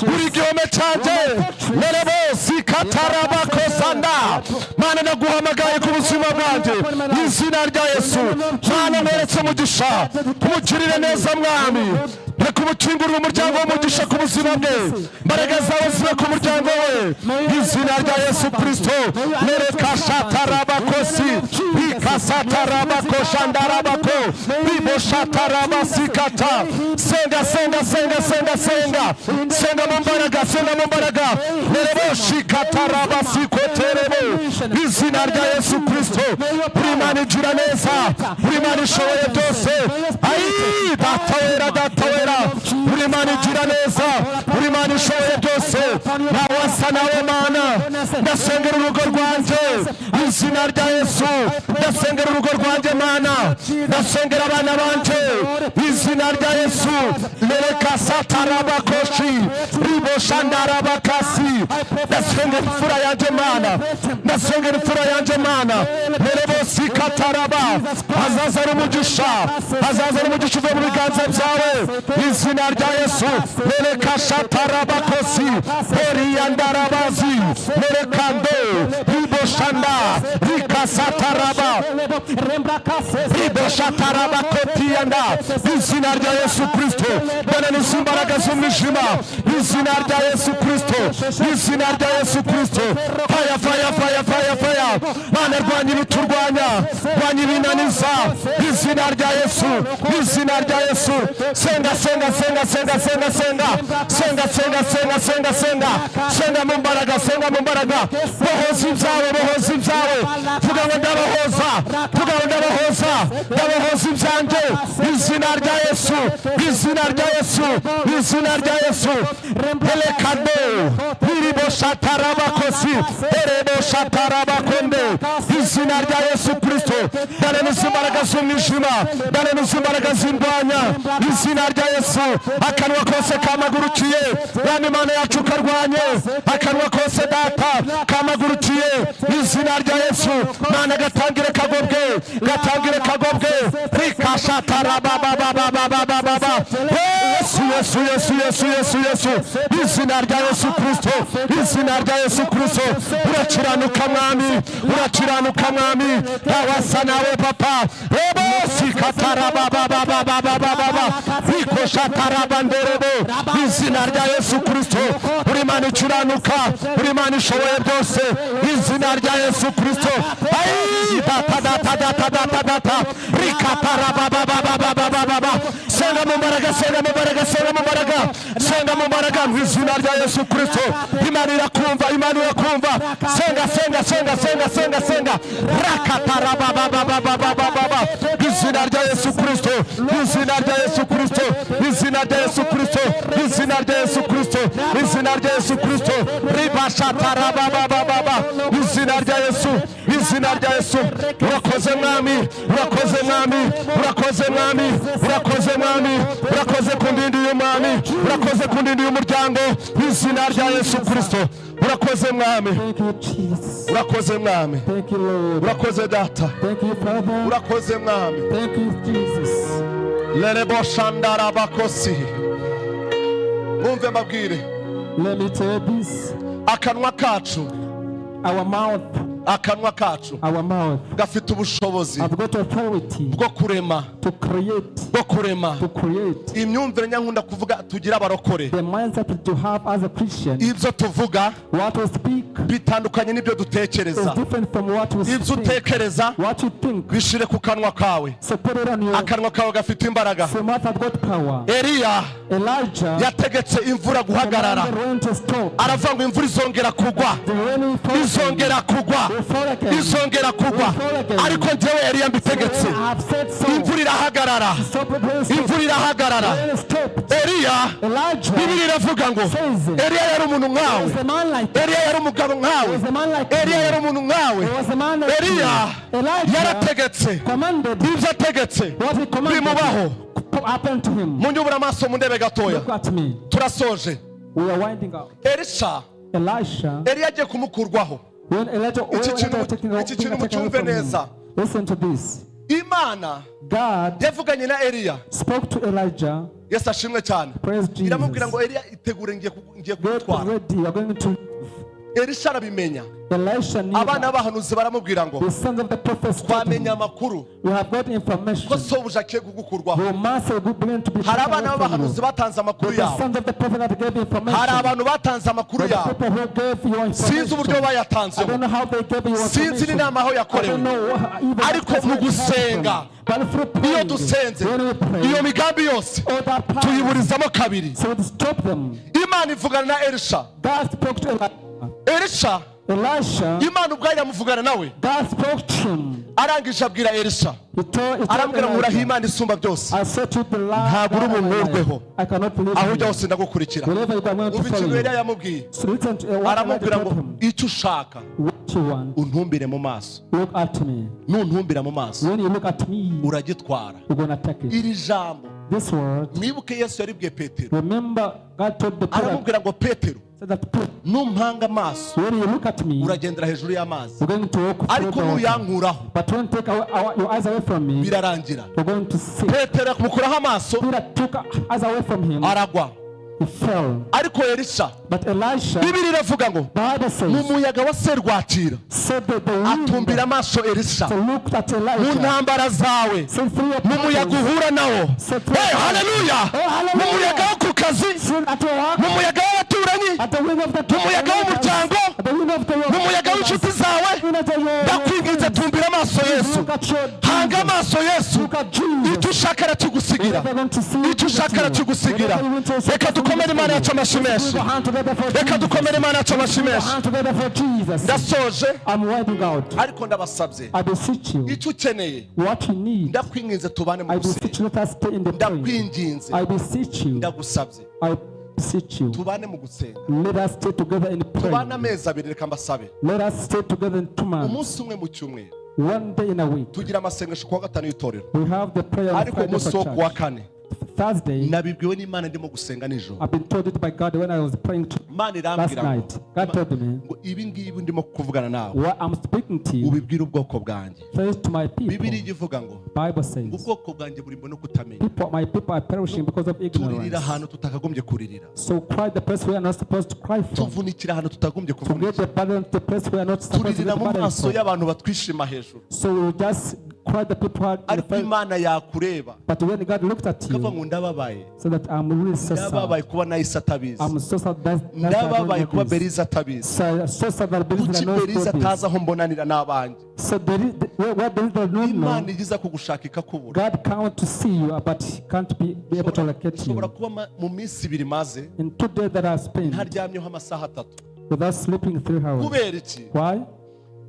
A: uri igihome cyanjye. Nerebosi katarabakosanda. Mana, naguhamagaye ku buzima bwanjye mu izina rya Yesu. Mana, nkweretse umugisha, umugirire neza Mwami. Reka umukingurire umuryango w'umugisha ku buzima bwe, imbaraga zawe zibe ku muryango we mu izina rya Yesu Kirisito. Nereka shatarabakosi bikasatarabakosandarabako biboshатarabasikata. Senga, senga, senga, senga, senga, senga mu mbaraga, senga mu mbaraga. Nereboshikatarabasikоterebo. Izina rya Yesu Kirisito. Buri Imana igira neza, buri Imana ishoboye byose. Ayi, Data wera, Data wera, buri Imana igira neza, buri Imana ishoboye byose, ntawe asa nawe. Mana, ndasengera urugo rwanjye mu izina rya Yesu. Ndasengera urugo rwanjye, Mana, ndasengera abana banje mu izina rya Yesu. Mereka satarabakoshi riboshandarabakasi. Ndasengera imfura yanjye, Mana, ndasengera imfura yanjye, Mana. Merebosikataraba. Hazaza ari umugisha, hazaza ari umugisha uvuye mu biganza byawe mu izina rya Yesu. Mereka shatarabakosi oriyandarabazi merekando riboshanda rikasataraba riboshatarabakotiyanda. Izina rya Yesu Kristo, bananiza imbaraga z'umwijima izina rya Yesu Kristo, izina rya Yesu Kristo. Fire, fire, fire, fire, fire! Mana, rwanya ibiturwanya, rwanya ibinanira. Irakunaniza. Izina rya Yesu, izina rya Yesu. Senga, senga, senga, senga, senga, senga, senga, senga, senga, senga, senga, senga mu mbaraga, senga mu mbaraga. Bohoza ibyawe, bohoza ibyawe. Vuga ngo ndabohoza, vuga ngo ndabohoza, ndabohoza ibyanjye. Izina rya Yesu, izina rya Yesu, izina rya Yesu. Elekado iribo shatarabakosi erebo shatarabakonde. Izina rya Yesu Kristo. Ndarenuza imbaraga z'umwijima, ndarenuza imbaraga zindwanya. Izina rya Yesu. Akanwa kose kamagurukiye yaba Imana yacu karwanye. Akanwa kose data kamagurukiye, izina rya Yesu, Mana, gatangire kagobwe, gatangire kagobwe. Rikashatarabababababababa. Yesu, Yesu, Yesu, Yesu, Yesu, Yesu. Izina rya Yesu Kristo, izina rya Yesu Kristo. Urakiranuka Mwami, urakiranuka Mwami, ntawasa nawe Papa. Ebosi katarabababababababa rikoshatarabanderebo. Izina rya Yesu Kristo. Uri Imana ikiranuka, uri Imana ishoboye byose. Izina rya Yesu Kristo. Ayi data, data, data, data, data. Rikatarabababababababa. Senga mu mbaraga, senga mu mbaraga, senga mu mbaraga, senga mu mbaraga. Mu izina rya Yesu Kristo. Imana irakumva, Imana irakumva. Senga, senga, senga, senga, senga, senga. Rakatarabababababababa. Izina rya Yesu Kristo, izina rya Yesu Kristo, izina rya Yesu Kristo, izina rya Yesu Kristo, izina rya Yesu Kristo. Ribashatarababababa. Izina rya Yesu, izina rya Yesu. Urakoze Mwami, urakoze Mwami, urakoze Mwami, urakoze Mwami, urakoze ku ndindi y'umwami, urakoze ku ndindi y'umuryango. Izina rya Yesu Kristo. Urakoze Mwami.
B: Thank you, Jesus.
A: Urakoze Mwami.
B: Thank you, Lord.
A: Urakoze Data.
B: Thank you, Father.
A: Urakoze Mwami.
B: Thank you, Jesus.
A: Lerebo shandarabakosi. Mwumve mbabwire.
B: Let me tell you this.
A: Akanwa kacu,
B: Our mouth,
A: akanwa kacu
B: our mouth
A: gafite ubushobozi
B: have got authority
A: bwo kurema,
B: to create,
A: bwo kurema.
B: To create.
A: Imyumvire nyankunda kuvuga tugira abarokore,
B: The mindset that you have as a Christian,
A: ibyo tuvuga
B: what we speak
A: bitandukanye n'ibyo
B: is
A: dutekereza.
B: Different from what we
A: Ibyo
B: think.
A: utekereza
B: What you think,
A: bishire ku kanwa kawe.
B: So put it on your
A: Akanwa kawe gafite imbaraga.
B: So mouth have got power.
A: Eliya
B: Elijah
A: yategetse imvura guhagarara.
B: Commanded rain to stop.
A: Aravuga ngo imvura izongera kugwa,
B: The rain will fall.
A: izongera kugwa,
B: Will fall again.
A: Izongera kugwa, ariko njyewe Eliya mbitegetse.
B: I have said so.
A: Imvura irahagarara.
B: Stop the rain. Stop.
A: Imvura irahagarara.
B: Rain stopped.
A: Eliya,
B: Elijah
A: Bibiliya iravuga ngo Eliya yari umuntu nkawe.
B: Was a man like
A: Eliya yari umugabo nkawe.
B: Was a man like
A: Eliya yari umuntu nkawe.
B: was a man like
A: Eliya
B: Elijah
A: yarategetse.
B: Commanded.
A: Ibyo ategetse
B: What he commanded
A: bimubaho.
B: Happened to him.
A: Munyubure amaso mundebe gatoya.
B: Look at me.
A: Turasoje.
B: We are winding up.
A: Elisha,
B: Elisha,
A: Eliya agiye kumukurwaho.
B: when Elijah, when
A: Iki
B: Elijah
A: kintu-
B: was taken,
A: iki
B: being
A: kintu
B: taken away
A: mucyumve
B: from him.
A: neza.
B: Listen to this.
A: Imana
B: God
A: yavuganye na Eliya.
B: Spoke to Elijah.
A: Yesu ashimwe cyane.
B: Praise Jesus.
A: Iramubwira ngo Eliya itegure, ngiye ngiye
B: Get
A: kugutwara.
B: Ready, you are going to leave.
A: Elisha arabimenya.
B: Elisha knew
A: Abana
B: that.
A: b'abahanuzi baramubwira ngo
B: The sons of the prophets told him,
A: twamenye amakuru
B: we have got information.
A: ko sobuja agiye kugukurwaho.
B: Your master will begin to be
A: Hari
B: taken
A: abana
B: away from
A: b'abahanuzi
B: you.
A: batanze amakuru
B: The
A: yabo.
B: Sons of the prophet that gave information.
A: Hari abantu batanze amakuru
B: The
A: yabo.
B: People who gave your
A: Sinzi uburyo
B: information. I
A: bayatanzemo.
B: Don't know how they gave you
A: Sinzi
B: information.
A: n'inama aho
B: I
A: yakorewe.
B: Don't know even
A: Ariko
B: what
A: mu
B: happened.
A: Gusenga,
B: But through
A: iyo
B: praying,
A: dusenze,
B: when we pray,
A: iyo migambi yose
B: all that power,
A: tuyiburizamo kabiri.
B: So we stop them.
A: Imana ivugana na Elisha.
B: God spoke to Elijah.
A: Elisha,
B: Elisha,
A: Imana ubwayo iramuvugana nawe.
B: God spoke to him.
A: Arangije abwira Elisha,
B: He told
A: aramubwira ngo uraho
B: Elijah,
A: Imana isumba byose,
B: I said to the Lord,
A: ntabwo uri
B: God of my life,
A: bunkurweho.
B: I cannot leave
A: Aho ujya
B: you.
A: hose ndagukurikira.
B: Wherever you go, I'm going to
A: Umva
B: follow
A: ikintu
B: you.
A: Eliya yamubwiye.
B: So listen to what Elijah
A: Aramubwira ngo
B: told him.
A: Icyo ushaka,
B: What you want,
A: untumbire mu maso.
B: Look at me.
A: Nuntumbira mu maso,
B: When you look at me,
A: uragitwara.
B: You're going to take it.
A: Iri jambo,
B: This word,
A: mwibuke Yesu yaribwiye Petero.
B: Remember God told the Peter,
A: Aramubwira ngo Petero,
B: said that Peter,
A: numpanga amaso,
B: when you look at me,
A: uragendera hejuru y'amazi,
B: you're going to walk through
A: ariko
B: the water.
A: nuyankuraho,
B: But when you take your eyes away from me,
A: birarangira.
B: You're going to see.
A: Petero amukuraho amaso,
B: Peter took eyes away from him,
A: aragwa.
B: He fell.
A: Ariko Elisha,
B: But Elisha,
A: Bibiliya iravuga ngo
B: Bible
A: mu
B: says,
A: muyaga wa serwakira,
B: said that the wind
A: atumbira amaso Elisha.
B: So looked at
A: Mu
B: Elijah.
A: ntambara zawe,
B: Said through your
A: mu muyaga
B: battles,
A: uhura nawo.
B: Said through
A: Hey,
B: your
A: haleluya!
B: Oh, hallelujah.
A: Mu muyaga wo ku kazi,
B: Said at your work,
A: mu muyaga w'abaturanyi, y'abaturanyi,
B: At the wind of the
A: mu muyaga w'umuryango,
B: At the wind of the
A: mu muyaga w'inshuti zawe. Ndakwinginze, tumbira amaso Yesu,
B: Look at your
A: hanga
B: Jesus.
A: amaso Yesu.
B: Look at Jesus.
A: Icyo ushaka arakigusigira, icyo ushaka arakigusigira. Reka dukomere Imana yacu amashyi menshi, reka dukomere Imana yacu amashyi menshi.
B: Hand together for Jesus.
A: Ndasoje,
B: I'm winding out.
A: ariko ndabasabye,
B: I beseech you.
A: icyo ukeneye,
B: What you need,
A: ndakwinginze, tubane mu
B: I
A: gusenga.
B: beseech you, let us stay in the prayer.
A: Ndakwinginze,
B: I beseech you.
A: ndagusabye,
B: I beseech you.
A: tubane mu gusenga.
B: Let us stay together in
A: Tubane
B: prayer.
A: amezi 2, reka mbasabe.
B: Let us stay together in 2 months.
A: Umunsi umwe mu cyumweru,
B: One day in a week.
A: tugira amasengesho kuwa gatanu y'itorero,
B: We have the prayer on
A: ariko
B: Friday
A: umunsi
B: for
A: wo kuwa
B: church.
A: kane,
B: Thursday,
A: nabibwiwe n'Imana ndimo gusenga nijoro.
B: I've been told it by God when I was praying to
A: Imana
B: last
A: irambwira ngo
B: night. God told me,
A: ngo ibi ngibi ndimo kuvugana nawe,
B: what I'm speaking to you,
A: ubibwire ubwoko bwanjye.
B: say to my people.
A: Bibiliya ivuga ngo
B: Bible says,
A: ubwoko bwanjye burimo no kutamenya.
B: people, my people are perishing because of
A: Turirira
B: ignorance.
A: ahantu tutakagombye kuririra.
B: So cry the place we are not supposed to cry from.
A: Tuvunikira ahantu tutagombye
B: To get
A: kuvunikira.
B: the burden the place we are not supposed to
A: Turirira
B: get the
A: mu
B: burden
A: maso
B: from.
A: y'abantu batwishima hejuru.
B: So we just cry the people who are in the
A: Ariko
B: face.
A: Imana yakureba,
B: But when God looked at
A: ikavuga ngo
B: you,
A: ndababaye,
B: so that I'm really so sad.
A: ndababaye kuba nahise atabizi,
B: I'm so sad that I don't
A: ndababaye
B: know
A: kuba
B: this.
A: Beriza atabizi.
B: So sad that Belize
A: Kuki
B: knows
A: Beriza
B: this.
A: atazi aho mbonanira n'abanjye?
B: So there is, where there is the no
A: Imana
B: know,
A: igiza kugushaka ikakubura.
B: God can't to see you, but he can't be able to locate
A: Ushobora
B: you.
A: kuba mu minsi 2 maze
B: In 2 days that I spent
A: ntaryamyeho amasaha 3.
B: without sleeping 3 hours.
A: Kubera iki?
B: Why?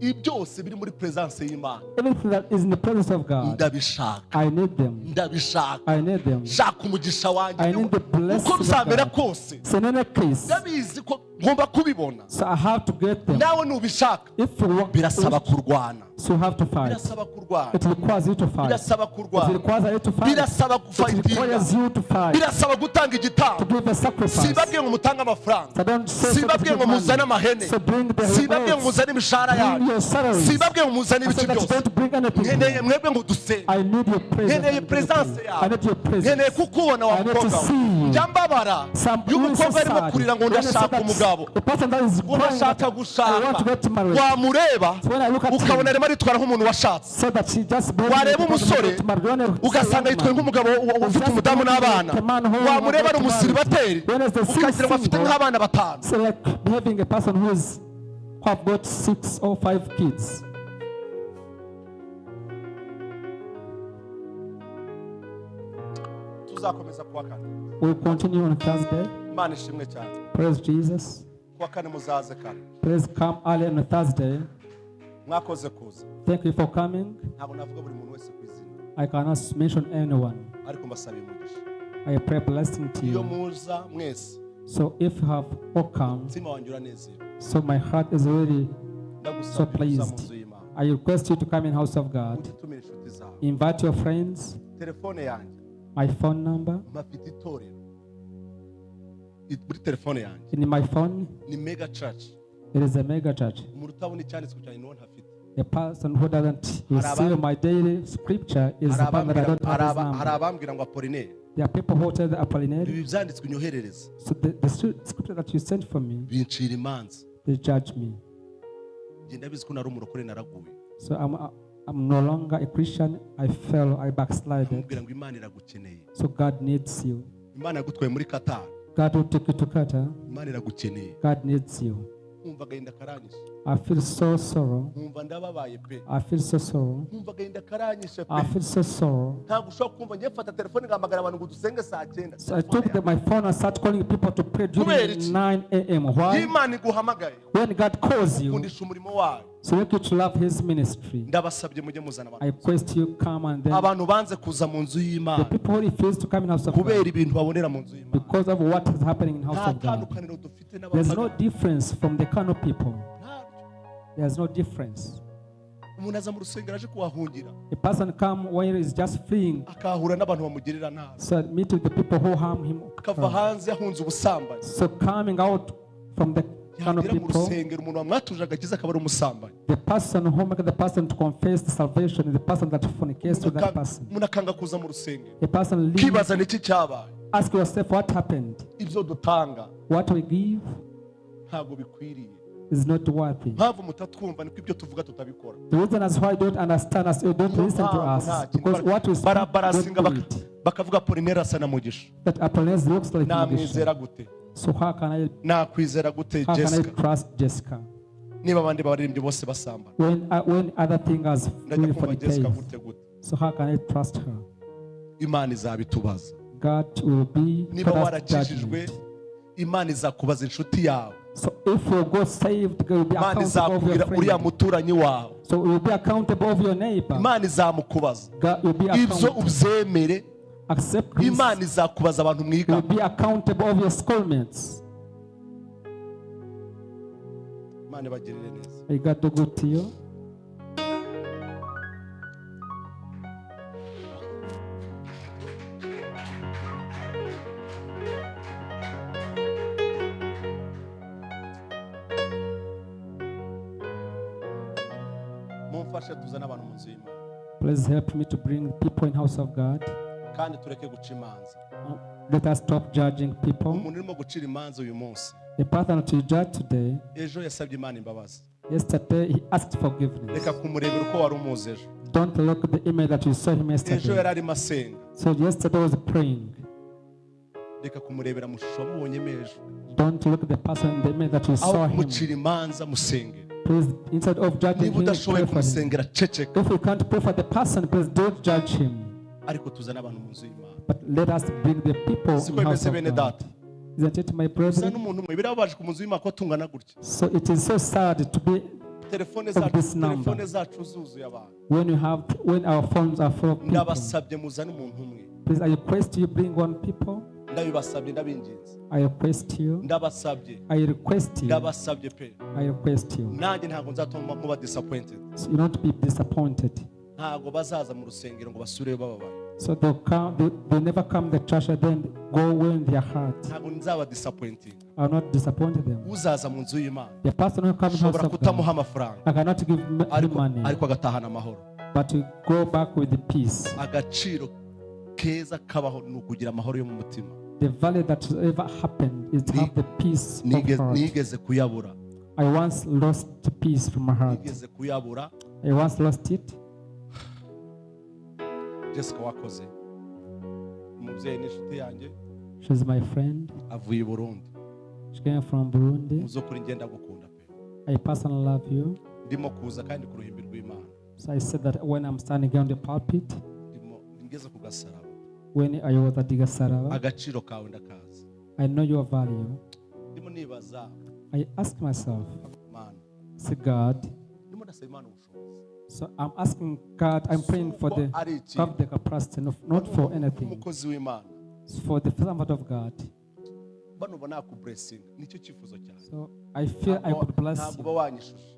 A: Ibi byose biri muri presence y'Imana,
B: Everything that is in the presence of God,
A: ndabishaka,
B: I need them.
A: ndabishaka.
B: I need them.
A: Shaka umugisha wanjye,
B: I need the blessing
A: uko
B: of
A: bizamera
B: God.
A: kose,
B: So in any case,
A: ndabizi ko ngomba kubibona.
B: so I have to get them.
A: Nawe nubishaka,
B: If you want,
A: birasaba kurwana,
B: so you have to fight.
A: birasaba kurwana,
B: It requires you to fight.
A: birasaba
B: It
A: kurwana,
B: requires you to fight.
A: birasaba
B: It
A: gufightinga,
B: requires you to fight.
A: birasaba gutanga
B: To
A: igitambo.
B: give a sacrifice.
A: Sibabwiye ngo mutange amafaranga,
B: So don't say so
A: sibabwiye
B: to
A: ngo
B: give
A: muzane
B: money.
A: amahene,
B: So bring the
A: sibabwiye ngo
B: goats.
A: muzane imishahara
B: Bring
A: yanyu,
B: your salaries.
A: sibabwiye ngo muzane
B: I
A: ibiki
B: said that
A: byose.
B: don't bring anything.
A: Nkeneye mwebwe ngo dusenge.
B: I need your presence.
A: Nkeneye presence
B: I
A: yawe,
B: need your
A: nkeneye
B: presence.
A: kukubona wa
B: I need to
A: mukobwa we.
B: see you.
A: Njya mbabara
B: Some
A: iyo
B: really so
A: umukobwa arimo
B: sad.
A: kurira ngo
B: When I say
A: ndashaka
B: that
A: umugabo,
B: the person that is
A: ngo
B: crying
A: ndashaka
B: that I want to
A: gushaka,
B: get married.
A: wamureba
B: So when I look at
A: ukabona
B: him,
A: arimo aritwara nk'umuntu washatse.
B: so that she just barely
A: Wareba
B: get
A: umusore,
B: married. When I see
A: ugasanga
B: a
A: yitwaye
B: young man,
A: nk'umugabo ufite umudamu n'abana. Wamureba ari umusiribateri, ukagira ngo afite nk'abana batanu.
B: So like having a person who is who have got 6 or 5 kids.
A: Tuzakomeza kuwa kane.
B: We'll continue on Thursday.
A: Imana ishimwe cyane.
B: Praise Jesus.
A: Kuwa kane muzaze kare.
B: Please come early on Thursday.
A: Mwakoze kuza.
B: Thank you for coming.
A: Ntabwo navuga buri muntu wese ku izina,
B: I cannot mention anyone.
A: ariko mbasabiye umugisha.
B: I pray blessing to
A: Iyo
B: you.
A: muza mwese,
B: So if you have all come,
A: umutima wanjye uranezerwa.
B: so my heart is really so
A: Ndagusabye kuza mu
B: pleased.
A: nzu y'Imana,
B: I request you to come in house of God.
A: ujye utumira inshuti zawe.
B: Invite your friends.
A: Telefone yanjye,
B: My phone number
A: mpafite itorero muri telefone yanjye,
B: in my phone,
A: ni mega church.
B: it is a mega church.
A: Umuntu utabona icyanditswe cyanjye niwo ntafite.
B: A person who doesn't receive my daily scripture is
A: Hari
B: the person that I
A: abambwira-
B: don't
A: hari
B: have his
A: hari
B: number.
A: abambwira ngo Apolineri,
B: There are people who tell the Apollinaire,
A: ibi byanditswe unyoherereze,
B: so the scripture that you sent for me,
A: bincira imanza.
B: they judge me.
A: Njye ndabizi ko nari umurokore, naraguye.
B: So I'm no longer a Christian. I fell, I backslided.
A: Amubwira ngo Imana iragukeneye.
B: So God needs you.
A: Imana yagutwaye muri Qatar,
B: God will take you to Qatar.
A: Imana iragukeneye.
B: God needs you.
A: Nkumva agahinda karanyishe.
B: I feel so sorrow.
A: Nkumva ndababaye pe.
B: I feel so sorrow.
A: Nkumva agahinda karanyishe pe.
B: I feel so sorrow.
A: Ntabwo ushobora kumva ngiye mfata telefone ngahamagara abantu ngo dusenge saa 9.
B: So I took my phone and started calling people to pray
A: Kubera
B: during
A: iki?
B: 9 a.m.
A: Iyo
B: Why?
A: Imana iguhamagaye,
B: When God calls you,
A: ukundisha umurimo wayo.
B: so make you to love His ministry.
A: Ndabasabye, mujye muzana abantu.
B: I request you come and then
A: Abantu banze kuza mu nzu
B: the
A: y'Imana
B: people who refuse to come in house of
A: kubera
B: God
A: ibintu babonera mu nzu y'Imana.
B: because of what is happening in house
A: Nta
B: of God.
A: tandukaniro dufite
B: There's no
A: n'abapagani.
B: difference from the kind of people.
A: Ntaryo.
B: There's no difference.
A: Umuntu aza mu rusengero aje kuhahungira,
B: A person come when he is just fleeing,
A: akahura n'abantu bamugirira nabi,
B: so meet with the people who harm him.
A: akava hanze ahunze ubusambanyi,
B: So coming out from the kind of
A: yagera mu
B: people,
A: rusengero, umuntu wamwatuje agakiza akaba ari umusambanyi.
B: the person who make the person to confess the salvation is the person that fornicates with that person.
A: Umuntu akanga kuza mu rusengero,
B: A person leaves,
A: ukibaza niki cyabaye.
B: ask yourself what happened.
A: Ibyo dutanga
B: What we give
A: ntabwo bikwiriye.
B: is not worthy.
A: Mpamvu mutatwumva niko ibyo tuvuga tutabikora.
B: The reason is why you don't understand us, you don't listen to
A: Nta
B: us,
A: kintu.
B: because what we speak,
A: Barasinga
B: don't do it.
A: bakavuga Apolineri asa na Mugisha.
B: That Apollinaire looks like
A: Namwizera
B: Mugisha.
A: gute?
B: So how can I
A: Nakwizera gute
B: how can I
A: Jessica
B: trust Jessica
A: niba abandi baririmbyi bose basambana?
B: when other things
A: Ndajya
B: will
A: kumva Jessica
B: fornicate?
A: gute gute?
B: So how can I trust her?
A: Imana izabitubaza.
B: God will be
A: Niba
B: put us
A: warakijijwe,
B: judgment.
A: Imana izakubaza inshuti yawe.
B: So if you go saved, God will be
A: Imana
B: accountable of your
A: izakubwira uriya
B: friend.
A: muturanyi wawe.
B: So you will be accountable of your neighbor.
A: Imana izamukubaza.
B: God will be
A: Ibyo
B: accountable.
A: ubyemere.
B: Accept this.
A: Imana izakubaza abantu
B: You
A: mwiga.
B: will be accountable of your schoolmates.
A: Imana ibagirire neza.
B: May God do good to you.
A: Mumfashe tuzane abantu mu nzu y'Imana.
B: Please help me to bring people in house of God.
A: Kandi tureke guca imanza.
B: Let us stop judging people.
A: Umuntu urimo gucira imanza uyu munsi,
B: The person to judge today,
A: ejo yasabye Imana imbabazi.
B: Yesterday he asked forgiveness.
A: Reka kumurebera uko wari umuzi ejo.
B: Don't look at the image that you saw him
A: Ejo
B: yesterday.
A: yari arimo asenga.
B: So yesterday was praying.
A: Reka kumurebera mu shusho wamubonyemo ejo.
B: Don't look at the person in the image that you
A: Aho
B: saw him.
A: kumucira imanza, musengere.
B: Please, instead of judging
A: Niba
B: him,
A: udashoboye
B: pray for him.
A: kumusengera, ceceka.
B: If you can't pray for the person, please don't judge him.
A: Ariko tuzane abantu mu nzu y'Imana.
B: But let us bring the people
A: Siko
B: in house
A: bimeze
B: of
A: bene
B: God.
A: data?
B: Isn't it, my
A: Uzane
B: brethren?
A: umuntu umwe. Birababaje ku nzu y'Imana ko tungana gutya.
B: So it is so sad to be
A: Telefone
B: of
A: zacu,
B: this number.
A: telefone zacu zuzuye abantu.
B: When you have when our phones are full of people.
A: Ndabasabye muzane umuntu umwe.
B: Please, I request you bring one people.
A: Ndabibasabye, ndabinginze.
B: I request you.
A: Ndabasabye.
B: I request you.
A: Ndabasabye pe.
B: I request you.
A: Nanjye ntabwo nzatuma muba disappointed.
B: So you not be disappointed.
A: Ntabwo bazaza mu rusengero ngo basubireyo bababaye.
B: So they'll come, they never come to the church and then go when their heart.
A: Ntabwo nzaba disappointing.
B: I will not disappoint them.
A: Uzaza mu nzu y'Imana,
B: The person who comes house
A: ushobora
B: of God,
A: kutamuha amafaranga,
B: I cannot give him
A: ariko
B: money,
A: ariko agatahana amahoro.
B: But we go back with the peace.
A: Agaciro keza kabaho ni ukugira amahoro yo mu mutima.
B: The value that ever happened is to have the peace of heart.
A: Nigeze kuyabura.
B: I once lost the peace from my heart.
A: Nigeze kuyabura.
B: I once lost it.
A: Jessica wakoze, umubyeyi n'inshuti yanjye.
B: She's my friend.
A: Avuye i Burundi.
B: She came from Burundi.
A: Mu z'ukuri ngenda gukunda pe.
B: I personally love you.
A: Ndimo kuza kandi ku ruhimbi rw'Imana,
B: So I said that when I'm standing on the pulpit,
A: ndimo ngeze ku gasaraba,
B: when I was at Digasaraba,
A: agaciro kawe ndakazi.
B: I know your value.
A: Ndimo nibaza,
B: I ask myself,
A: Mana,
B: say God,
A: ndimo ndasaba Imana ubushobozi.
B: So I'm asking God, I'm praying for the
A: Ari iki
B: have the capacity, not for anything,
A: umukozi w'Imana,
B: it's for the servant of God.
A: bano uba nakuburesinga, nicyo cyifuzo cyanjye.
B: So I feel I could bless
A: Ntabwo uba
B: you.
A: wanyishusha,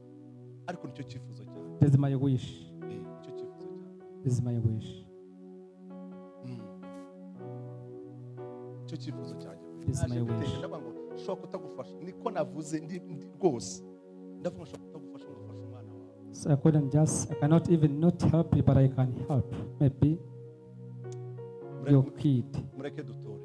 A: ariko nicyo cyifuzo cyanjye.
B: This is my wish.
A: Eh, nicyo cyifuzo cyanjye.
B: This is my wish.
A: Nicyo cyifuzo cyanjye.
B: This is
A: Naje
B: my wish.
A: mbitekereje, ndavuga ngo nshobora kutagufasha, niko navuze ndi rwose, ndavuga nshobora kutagufasha ngo ufashe umwana wawe.
B: So I couldn't just, I cannot even not help you, but I can help. Maybe your kid.
A: Mureke duture.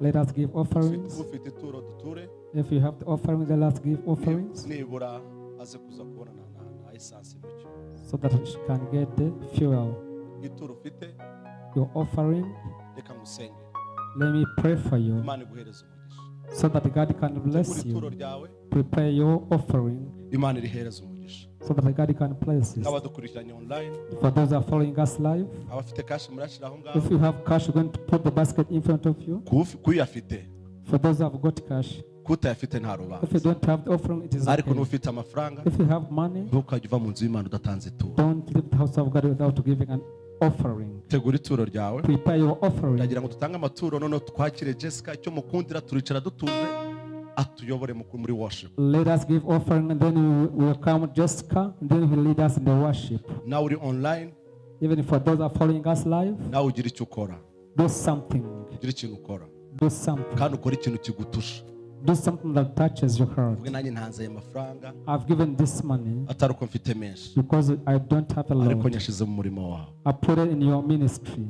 B: Let us give offerings.
A: Ufite ituro duture.
B: If you have the offering, let us give offerings
A: Nibura aze kuza kubona na essence mu cyuma.
B: So that she can get the fuel.
A: Ituro ufite,
B: Your offering,
A: reka ngusenge.
B: Let me pray for you
A: Imana iguhereze umugisha.
B: So that God can bless
A: Tegura ituro
B: you.
A: ryawe.
B: Prepare your offering
A: Imana irihereze umugisha.
B: So that God can bless it.
A: N'abadukurikiranye online,
B: For those who are following us live,
A: abafite cash murashyira aho ngaho.
B: If you have cash, you're going to put the basket in front of you.
A: Kuyafite,
B: For those who have got cash,
A: kutayafite nta rubanza.
B: If you don't have the offering, it is
A: Ariko
B: okay.
A: n'ufite amafaranga,
B: If you have money,
A: ntukajye uva mu nzu y'Imana udatanze ituro.
B: Don't leave the house of God without giving an offering.
A: Tegura ituro ryawe.
B: Prepare your offering.
A: Ndagira ngo dutange amaturo, noneho twakire Jessica. Icyo mukundira, turicara dutuje, atuyobore muri worship.
B: Let us give offering, and then we will come Jessica, and then he will lead us in the worship.
A: Nawe uri online,
B: Even for those who are following us live,
A: nawe ugira icyo ukora.
B: Do something.
A: Ugira ikintu ukora.
B: Do something.
A: Kandi ukora ikintu kigutusha.
B: Do something that touches your heart.
A: Uvuge nanjye ntanze aya mafaranga,
B: I've given this money
A: atari uko mfite menshi,
B: because I don't have a
A: ariko
B: lot.
A: nyashize mu murimo wawe.
B: I put it in your ministry.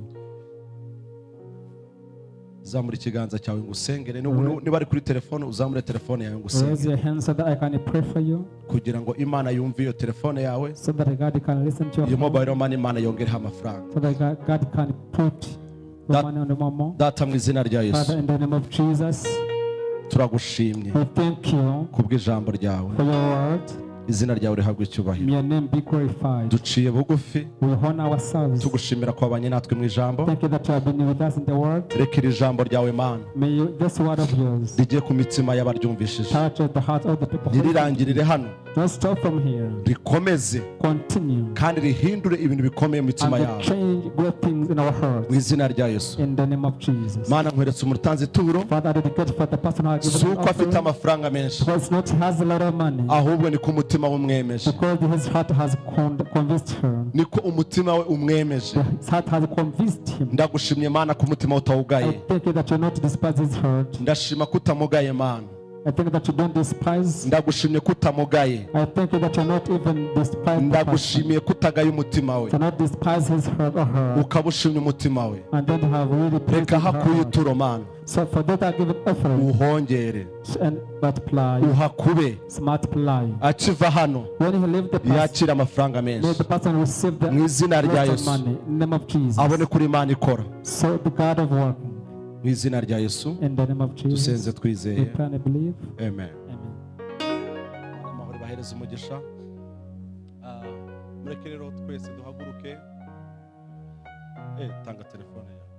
A: Zamura ikiganza cyawe ngo usengere. Niba ari kuri telefone, uzamure telefone yawe ngo
B: Raise
A: usengere,
B: your hand so that I can pray for you,
A: kugira ngo Imana yumve iyo telefone yawe,
B: so that God can listen to your
A: iyo
B: phone,
A: mobile money Imana yongereho amafaranga.
B: So that God can put your money on the momo.
A: Data, mu izina rya Yesu,
B: Father, in the name of Jesus,
A: Turagushimye
B: We thank you
A: kubw'ijambo ryawe.
B: For your word.
A: Izina ryawe rihabwe icyubahiro.
B: May your name be glorified.
A: Duciye bugufi
B: We honor ourselves.
A: tugushimira ko wabanye natwe mu ijambo.
B: Thank you that you have been with us in the word.
A: Reka iri jambo ryawe, Mana,
B: May you, this word of yours
A: rijye ku mitima y'abaryumvishije.
B: Touch the heart of the people.
A: Ntirirangirire hano.
B: Don't stop from here.
A: Rikomeze
B: Continue
A: kandi rihindure ibintu bikomeye mu mitima
B: and
A: yabo.
B: Change great things in our hearts.
A: Mu izina rya Yesu.
B: In the name of Jesus.
A: Mana, nkweretse umutanzi ituro.
B: Father, I dedicate for the person who has
A: Si
B: given
A: uko afite
B: offering.
A: amafaranga menshi,
B: Because not he has a lot of money.
A: Ahubwo ni ko umutima we umwemeje.
B: Because his heart has convinced her.
A: Niko umutima we umwemeje.
B: His heart has convinced him.
A: Ndagushimye, Mana, ko umutima we utawugaye.
B: I thank you that you not despise his heart.
A: Ndashima ko utamugaye, Mana.
B: I thank you that you don't despise.
A: Ndagushimye ko utamugaye.
B: I thank you that you're not even despise the person.
A: Ndagushimiye ko utagaye umutima we,
B: To not despise his heart or her.
A: Ukaba ushimye umutima we.
B: And don't have really praised
A: Reka
B: in her
A: hakuye
B: heart.
A: ituro, Mana,
B: So for that I give it offering
A: uhongere,
B: and multiply,
A: uhakube.
B: Multiply.
A: Akiva hano
B: When he leave the person,
A: yakira amafaranga
B: may
A: menshi
B: the person receive the
A: mu izina rya
B: lot of
A: Yesu.
B: Money in the name of Jesus.
A: Abone kuri Imana ikora.
B: So the God of working
A: Mu izina rya Yesu
B: in the name of Jesus.
A: dusenze
B: We
A: twizeye.
B: pray and believe.
A: Amen.
B: Amen.
A: Amahoro bahereza umugisha. Ah, mureke rero twese duhaguruke. Tanga telefone yawe.